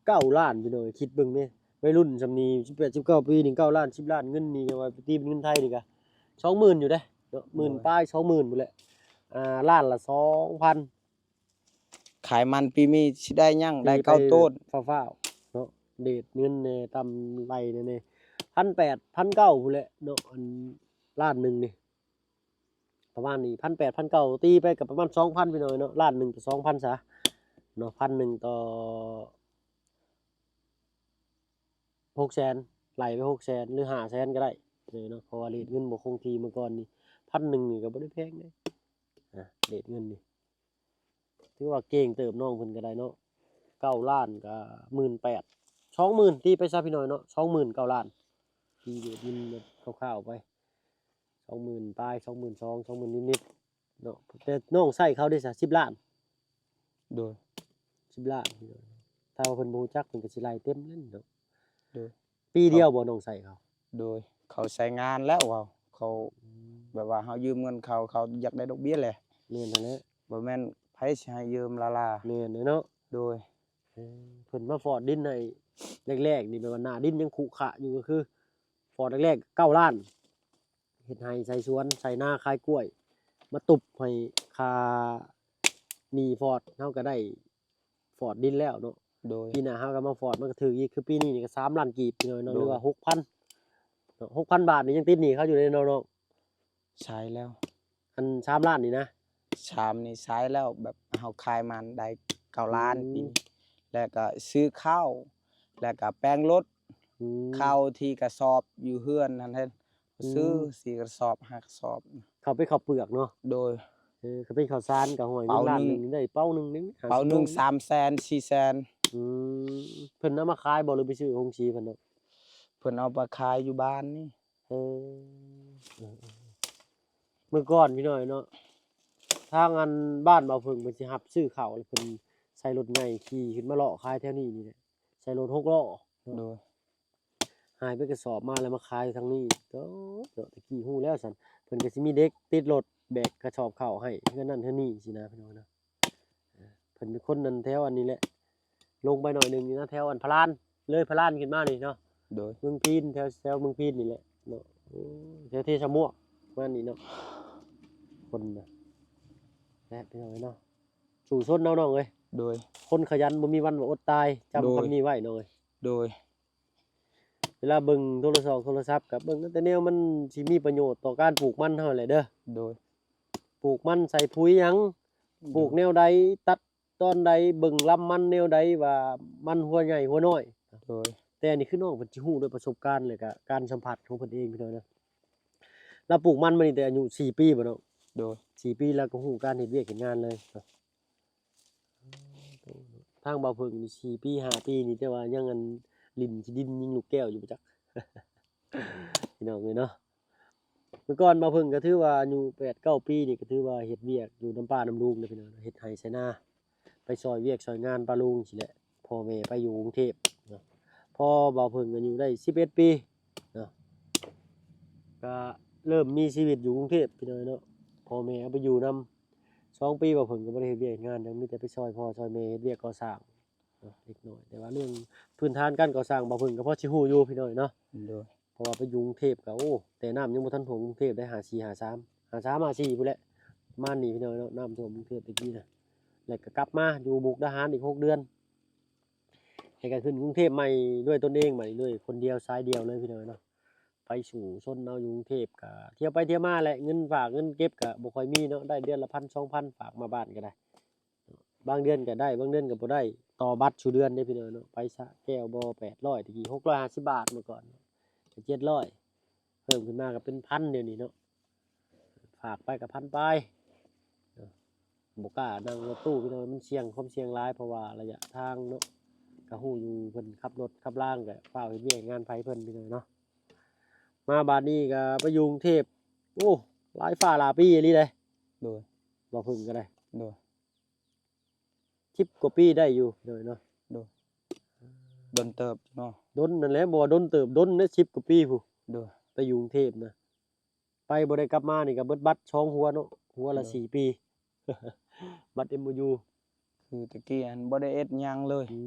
ເກົ້າລ້ານພີ່ນ້ອງເອີຍ ຄິດເບິ່ງແດ່ ໄວລຸ້ນຊ່ຳນີ້ ສິບແປດ ສິບເກົ້າປີນີ້ ເກົ້າລ້ານ ສິບລ້ານ ເງິນນີ້ກໍວ່າໄປຕີເປັນເງິນໄທນີ້ກໍສອງໝື່ນຢູ່ເດ້ເນາະ. ໂດຍ ໝື່ນປາຍ ສອງໝື່ນພຸ້ນແຫຼະ. ອ່າ ລ້ານລະສອງພັນ ຂາຍມັນປີນີ້ຊິໄດ້ຫຍັງ? ໄດ້ເກົ້າໂຕນ. ຟ້າວໆເນາະ ເດດເງິນແດ່ ຕຳໄລ່ແດ່ ພັນແປດ ພັນເກົ້າພຸ້ນແຫຼະເນາະ. ອັນລ້ານໜຶ່ງນີ້ ປະມານນີ້ ພັນແປດ ພັນເກົ້າ ຕີໄປກໍປະມານສອງພັນພີ່ນ້ອງເນາະ. ລ້ານໜຶ່ງຕໍ່ສອງພັນຊະເນາະ ພັນໜຶ່ງຕໍ່ຫົກແສນ ໄລ່ໄປຫົກແສນ ຫຼື ຫ້າແສນກໍໄດ້ເນາະ ເພາະວ່າເຣດເງິນບໍ່ຄົງທີ່. ເມື່ອກ່ອນນີ້ ພັນໜຶ່ງນີ້ກໍບໍ່ໄດ້ແພງເດ້ ອ່າ ເຣດເງິນນີ້. ຖືວ່າເກັ່ງເຕີບນ້ອງເພິ່ນກໍໄດ້ເນາະ ເກົ້າລ້ານກໍໝື່ນແປດ ສອງໝື່ນ ຕີໄປຊະພີ່ນ້ອງເນາະ ສອງໝື່ນ ເກົ້າລ້ານ ຕີເດດເງິນແບບຄ່າວໆໄປ ສອງໝື່ນປາຍ ສອງໝື່ນສອງ ສອງໝື່ນນິດໆເນາະ. ແຕ່ນ້ອງໃຊ້ເຂົາເດ້ຊະ ສິບລ້ານ. ໂດຍ ສິບລ້ານ ພີ່ນ້ອງ. ຖ້າວ່າເພິ່ນບໍ່ຮູ້ຈັກ ເພິ່ນກໍຊິໄລ່ເຕັມເລີຍເນາະ. ໂດຍ. ປີດຽວບໍ່ນ້ອງໃຊ້ເຂົາ? ໂດຍ. ເຂົາໃຊ້ງານແລ້ວເວົ້າ ເຂົາ ອືມ ແບບວ່າເຮົາຢືມເງິນເຂົາ ເຂົາຢາກໄດ້ດອກເບ້ຍແຫຼະ. ແມ່ນຫັ້ນແຫຼະ. ບໍ່ແມ່ນໃຜຊິໃຫ້ຢືມລ້າໆ. ແມ່ນເນາະ. ໂດຍ. ເອີ ເພິ່ນມາຟອດດິນໃຫ້ແລກໆນີ້ ແບບວ່າໜ້າດິນຍັງຂຸຂະຢູ່ ກໍຄືຟອດແລກໆເກົ້າລ້ານ ເຮັດໄຮ່ໃສ່ສວນ ໃສ່ນາ ຂາຍກ້ວຍ ມາຕຸບໃຫ້ຄ່າໜີ້ຟອດ ເຮົາກໍໄດ້ຟອດດິນແລ້ວເນາະ. ໂດຍ. ປີໜ້າເຮົາກໍມາຟອດ ມັນກໍຖືກອີກ ຄືປີນີ້ນີ້ກໍສາມລ້ານກີບພີ່ນ້ອງເນາະ ໂດຍ ຫຼືວ່າຫົກພັນເນາະ ຫົກພັນບາດນີ້ຍັງຕິດໜີ້ເຂົາຢູ່ເດ້ເນາະນ້ອງ. ໃຊ່ແລ້ວ. ອັນສາມລ້ານນີ້ນະ? ສາມນີ້ໃຊ້ແລ້ວ ແບບເຮົາຂາຍມັນໄດ້ເກົ້າລ້ານ ອືມ ປີນີ້ ແລ້ວກໍຊື້ເຂົ້າ ແລ້ວກໍແປງລົດ ອືມ ເຂົ້າທີ່ກະສອບຢູ່ເຮືອນຫັ້ນແຫຼະ ອືມ ຊື້ສີ່ກະສອບ ຫ້າກະສອບ ເຂົ້າເປັນເຂົ້າເປືອກເນາະ. ໂດຍ. ເອີ ຄັນເປັນເຂົ້າສານກໍຫ້ອຍເງິນລ້ານໜຶ່ງໄດ້ເປົາໜຶ່ງນີ້ ເປົາໜຶ່ງ ຫ້າສິບໂລ ສາມແສນ ສີ່ແສນ. ອືມ ເພິ່ນເອົາມາຂາຍບໍ່ ຫຼືໄປຊື້ໂຮງສີເພິ່ນເນາະ? ເພິ່ນເອົາໄປຂາຍຢູ່ບ້ານນີ້. ເອີ ເອີ ເອີ ເອີ ເມື່ອກ່ອນພີ່ນ້ອງເນາະ ທາງອັນບ້ານບ່າວເຜິ້ງເພິ່ນຊິຮັບຊື້ເຂົ້າ ແລ້ວເພິ່ນໃສ່ລົດໃຫຍ່ຂີ່ຂຶ້ນມາເລາະຂາຍແຖວນີ້ນີ້ແຫຼະ ໃສ່ລົດຫົກລໍ້ເນາະ. ໂດຍ. ຫາຍເປັນກະສອບມາແລ້ວມາຂາຍທາງນີ້. ໂອ້ ເນາະ ແຕ່ກີ້ຮູ້ແລ້ວຊັ້ນ ເພິ່ນກໍຊິມີເດັກຕິດລົດແບກກະສອບເຂົ້າໃຫ້ເຮືອນນັ້ນເຮືອນນີ້ຊີ້ນະ ພີ່ນ້ອງເນາະ. ເພິ່ນເປັນຄົນນັ້ນແຖວອັນນີ້ແຫຼະ ລົງໄປໜ້ອຍໜຶ່ງນີ້ນະ ແຖວອັນພະລານ ເລີຍພະລານຂຶ້ນມານີ້ເນາະ. ໂດຍ. ເມືອງພີນ ແຖວ ແຖວເມືອງພີນນີ້ແຫຼະເນາະ. ໂອ້ ແຖວເທສະມົວ ປະມານນີ້ເນາະ. ຄົນນະ ແຫຼະ ພີ່ນ້ອງເອີຍເນາະ ສູ້ຊົນເອົານ້ອງເອີຍ. ໂດຍ. ຄົນຂະຫຍັນບໍ່ມີວັນວ່າອົດຕາຍ ຈຳ ໂດຍ ຄຳນີ້ໄວ້ນ້ອງເອີຍ. ໂດຍ. ເວລາເບິ່ງໂທລະສອກໂທລະສັບ ກໍເບິ່ງແຕ່ແນວມັນຊິມີປະໂຫຍດຕໍ່ການປູກມັນເຮົາແຫຼະເດີ. ໂດຍ. ປູກມັນໃສ່ປຸ໋ຍຫຍັງ ອືມ ປູກແນວໃດ ຕັດຕອນໃດ ເບິ່ງລຳມັນແນວໃດ ວ່າມັນຫົວໃຫຍ່ຫົວນ້ອຍ. ໂດຍ. ແຕ່ອັນນີ້ຄືນ້ອງເພິ່ນຊິຮູ້ດ້ວຍປະສົບການ ແລະກະການສຳຜັດຂອງເພິ່ນເອງ ພີ່ນ້ອງເນາະ. ລາວປູກມັນມານີ້ແຕ່ອາຍຸສີ່ປີບໍ່ນ້ອງ? ໂດຍ. ສີ່ປີລາວກໍຮູ້ການເຮັດວຽກເຮັດງານເລີຍ. ທາງບ່າວເຜິ້ງນີ້ສີ່ປີຫ້າປີນີ້ ແຕ່ວ່າຍັງອັນຫຼິ້ນຂີ້ດິນຍິງລູກແກ້ວຢູ່ບໍ່ຈັກ ພີ່ນ້ອງເອີຍເນາະ. ເມື່ອກ່ອນບ່າວເຜິ້ງກໍຖືວ່າອາຍຸແປດເກົ້າປີນີ້ ກໍຖືວ່າເຮັດວຽກຢູ່ນຳປ້ານຳລຸງເດ້ພີ່ນ້ອງ ເຮັດໄຮ່ໄຖນາ ໄປຊ່ອຍວຽກຊ່ອຍງານປ້າລຸງຊີ້ແຫຼະ. ພໍ່ແມ່ໄປຢູ່ກຸງເທບເນາະ ພໍບ່າວເຜິ້ງອາຍຸໄດ້ສິບເອັດປີເນາະ ກໍເລີ່ມມີຊີວິດຢູ່ກຸງເທບພີ່ນ້ອງເນາະ. ພໍ່ແມ່ເອົາໄປຢູ່ນຳ ສອງປີ ບ່າວເຜິ້ງກໍບໍ່ໄດ້ເຮັດວຽກເຮັດງານຫຍັງ ມີແຕ່ໄປຊ່ອຍພໍ່ຊ່ອຍແມ່ເຮັດວຽກກໍ່ສ້າງເນາະ ເລັກນ້ອຍ. ແຕ່ວ່າເລື່ອງພື້ນຖານການກໍ່ສ້າງ ບ່າວເຜິ້ງກໍພໍຊິຮູ້ຢູ່ພີ່ນ້ອງເນາະ. ໂດຍ. ເພາະວ່າໄປຢູ່ກຸງເທບກໍ ໂອ້ ແຕ່ນ້ຳຍັງບໍ່ທັນຖ້ວມກຸງເທບໄດ໋ ຫ້າສີ່ ຫ້າສາມ ຫ້າສາມ ຫ້າສີ່ພຸ້ນແຫຼະ ປະມານນີ້ພີ່ນ້ອງເນາະ. ນ້ຳຖ້ວມກຸງເທບແຕ່ກີ້ນະ ແລ້ວກໍກັບມາຢູ່ມຸກດາຫານອີກຫົກເດືອນ ແລ້ວກໍຂຶ້ນກຸງເທບໃໝ່ດ້ວຍຕົນເອງ ບາດນີ້ດ້ວຍຄົນດຽວຊາຍດຽວເລີຍພີ່ນ້ອງເນາະ. ໄປສູ້ຊົນເອົາຢູ່ກຸງເທບ ກໍທ່ຽວໄປທ່ຽວມາແຫຼະ ເງິນຝາກເງິນເກັບກໍບໍ່ຄ່ອຍມີເນາະ ໄດ້ເດືອນລະພັນສອງພັນ ຝາກມາບ້ານກໍໄດ້. ບາງເດືອນກໍໄດ້ ບາງເດືອນກໍບໍ່ໄດ້ ຕໍ່ບັດສູ່ເດືອນເດ້ພີ່ນ້ອງເນາະ. ໄປສະແກ້ວບໍ່ ແປດຮ້ອຍ ແຕ່ກີ້ ຫົກຮ້ອຍຫ້າສິບບາດ ເມື່ອກ່ອນ ເຈັດຮ້ອຍ ເພີ່ມຂຶ້ນມາກໍເປັນພັນດຽວນີ້ເນາະ. ຝາກໄປກໍພັນປາຍ ບໍ່ກ້ານັ່ງລົດຕູ້ພີ່ນ້ອງ ມັນສ່ຽງ ຄວາມສ່ຽງຫຼາຍ ເພາະວ່າໄລຍະທາງເນາະ ກໍຮູ້ຢູ່ ເພິ່ນຂັບລົດຂັບລາງ ກໍຟ້າວເຮັດວຽກງານໃຜເພິ່ນພີ່ນ້ອງເນາະ. ມາບາດນີ້ກໍໄປຢູ່ກຸງເທບ ໂອ້ ຫຼາຍຟ້າຫຼາຍປີອີ່ຫຼີເດ້. ໂດຍ. ບໍ່ເພິ່ງກໍໄດ້. ໂດຍ. ສິບກວ່າປີໄດ້ຢູ່ ໂດຍເນາະ. ໂດຍ. ດົນເຕີບເນາະ. ດົນນັ້ນແຫຼະ ບໍ່ວ່າດົນເຕີບ ດົນເດ້ ສິບກວ່າປີພຸ້ນ. ໂດຍ. ໄປຢູ່ກຸງເທບນະ ໄປບໍ່ໄດ້ກັບມານີ້ກໍເບິດບັດສອງຫົວເນາະ ຫົວລະ ໂດຍ ສີ່ປີ ບັດເອັມໂອຢູ. ຄືແຕ່ກີ້ຫັ້ນບໍ່ໄດ້ເຮັດຫຍັງເລີຍ. ອື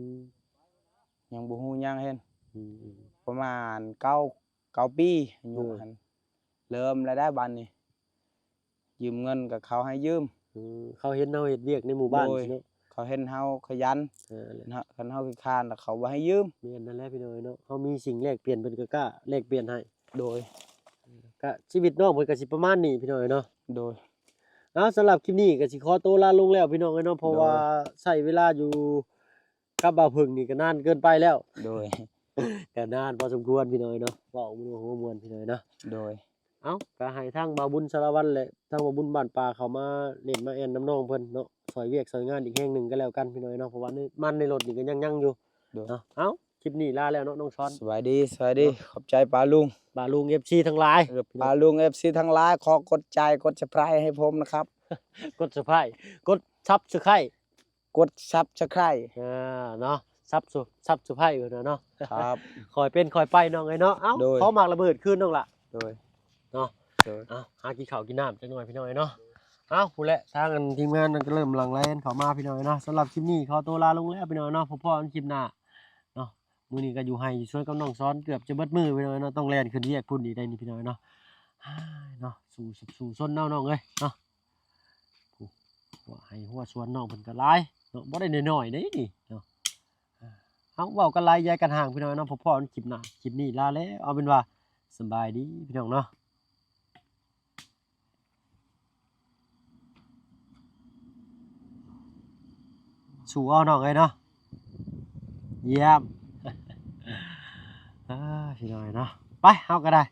ມ. ຍັງບໍ່ຮູ້ຫຍັງເຮັດ. ອືມໆ. ປະມານເກົ້າ ເກົ້າປີ ອາຍຸ ໂດຍ ຫັ້ນ ເລີ່ມແລ້ວໄດ໋ບາດນີ້ ຢືມເງິນກໍເຂົາໃຫ້ຢືມ. ເອີ ເຂົາເຫັນເຮົາເຮັດວຽກໃນໝູ່ບ້ານ ໂດຍ ຊີ້ເນາະ ເຂົາເຫັນເຮົາຂະຫຍັນ. ເອີ ຄັນເຮົາຂີ້ຄ້ານລະເຂົາບໍ່ໃຫ້ຢືມ. ແມ່ນນັ້ນແຫຼະພີ່ນ້ອງເນາະ ເຮົາມີສິ່ງແລກປ່ຽນເພິ່ນກໍກ້າແລກປ່ຽນໃຫ້. ໂດຍ. ກະຊີວິດນ້ອງເພິ່ນກະຊິປະມານນີ້ພີ່ນ້ອງເອີຍເນາະ. ໂດຍ. ເອົາ ສຳລັບຄລິບນີ້ກະຊິຂໍໂຕລາລົງແລ້ວພີ່ນ້ອງເອີຍເນາະ ເພາະວ່າ ໂດຍ ໃຊ້ເວລາຢູ່ກັບບ່າວເຜິ້ງນີ້ກະນານເກີນໄປແລ້ວ. ໂດຍ. ກະນານພໍສົມຄວນພີ່ນ້ອງເອີຍເນາະ ເວົ້າມ່ວນຫົວມ່ວນພີ່ນ້ອງເອີຍເນາະ. ໂດຍ. ເອົາ ກະໃຫ້ທາງບ່າວບຸນສາລະວັນ ແລະ ທາງບ່າວບຸນບ້ານປ່າເຂົ້າມາຫຼິ້ນມາແອ່ນນຳນ້ອງເພິ່ນເນາະ ຊ່ອຍວຽກຊ່ອຍງານອີກແຮງໜຶ່ງກໍແລ້ວກັນພີ່ນ້ອງເອີຍເນາະ ເພາະວ່າໃນ ມັນໃນລົດນີ້ກໍຍັງ ຍັງຢູ່. ໂດຍ. ເນາະ ເອົາ ຄລິບນີ້ລາແລ້ວເນາະນ້ອງຊອນ. ສະບາຍດີ ສະບາຍດີ. ຂອບໃຈປ້າລຸງ ປ້າລຸງ ເອັຟຊີ ທັງຫຼາຍ ເອີ ປ້າລຸງ ເອັຟຊີ ທັງຫຼາຍ ຂໍກົດໃຈ ກົດ Subscribe ໃຫ້ຜົມນະຄັບ ກົດ Subscribe ກົດ Subscribe ກົດ Subscribe ອ່າເນາະ Sub Subscribe ເພິ່ນວ່າເນາະ ຄັບ ຄ່ອຍເປັນຄ່ອຍໄປນ້ອງເອີຍເນາະ. ເອົ້າ ໂດຍ ຂໍໝາກລະເບີດຄືນນ້ອງລະ ໂດຍ ເນາະ ໂດຍ ເອົ້າ ຫາກິນເຂົ້າກິນນ້ຳຈັກໜ່ອຍພີ່ນ້ອງເອີຍເນາະ. ເອົ້າ ພຸ້ນແຫຼະ ທາງອັນທີມງານນັ້ນກໍເລີ່ມຫຼັ່ງໄຫຼເຂົ້າມາພີ່ນ້ອງເອີຍເນາະ. ສຳລັບຄລິບນີ້ຂໍຕົວລາລົງແລ້ວພີ່ນ້ອງເນາະ ພົບພໍ້ກັນຄລິບໜ້າເນາະ. ມື້ນີ້ກໍຢູ່ໄຮ່ຢູ່ສວນກັບນ້ອງສອນເກືອບຈະເບິດມື້ພີ່ນ້ອງເນາະ ຕ້ອງແລ່ນຂຶ້ນວຽກພຸ້ນອີກໄດ໋ນີ້ພີ່ນ້ອງເນາະ. ເອີຍເນາະ ສູ້ ສູ້ຊົນເອົານ້ອງເອີຍເນາະ. ໂອ້ ຫົວໄຮ່ຫົວສວນນ້ອງເພິ່ນກໍຫຼາຍເນາະ ບໍ່ໄດ້ນ້ອຍໆເດ້ນີ້ເນາະ. ເຮົາເວົ້າກັນຫຼາຍຢາຍກັນຫ່າງພີ່ນ້ອງເນາະ. ພໍ້ກັນຄລິບໜ້າ ຄລິບນີ້ລາແລ້ວ ເອົາເປັນວ່າສະບາຍດີພີ່ນ້ອງເນາະ. ສູ້ເອົານ້ອງເອີຍເນາະ. ຢ້ຽມ ອ່າ ພີ່ນ້ອງເນາະ ໄປເຮົາກໍໄດ້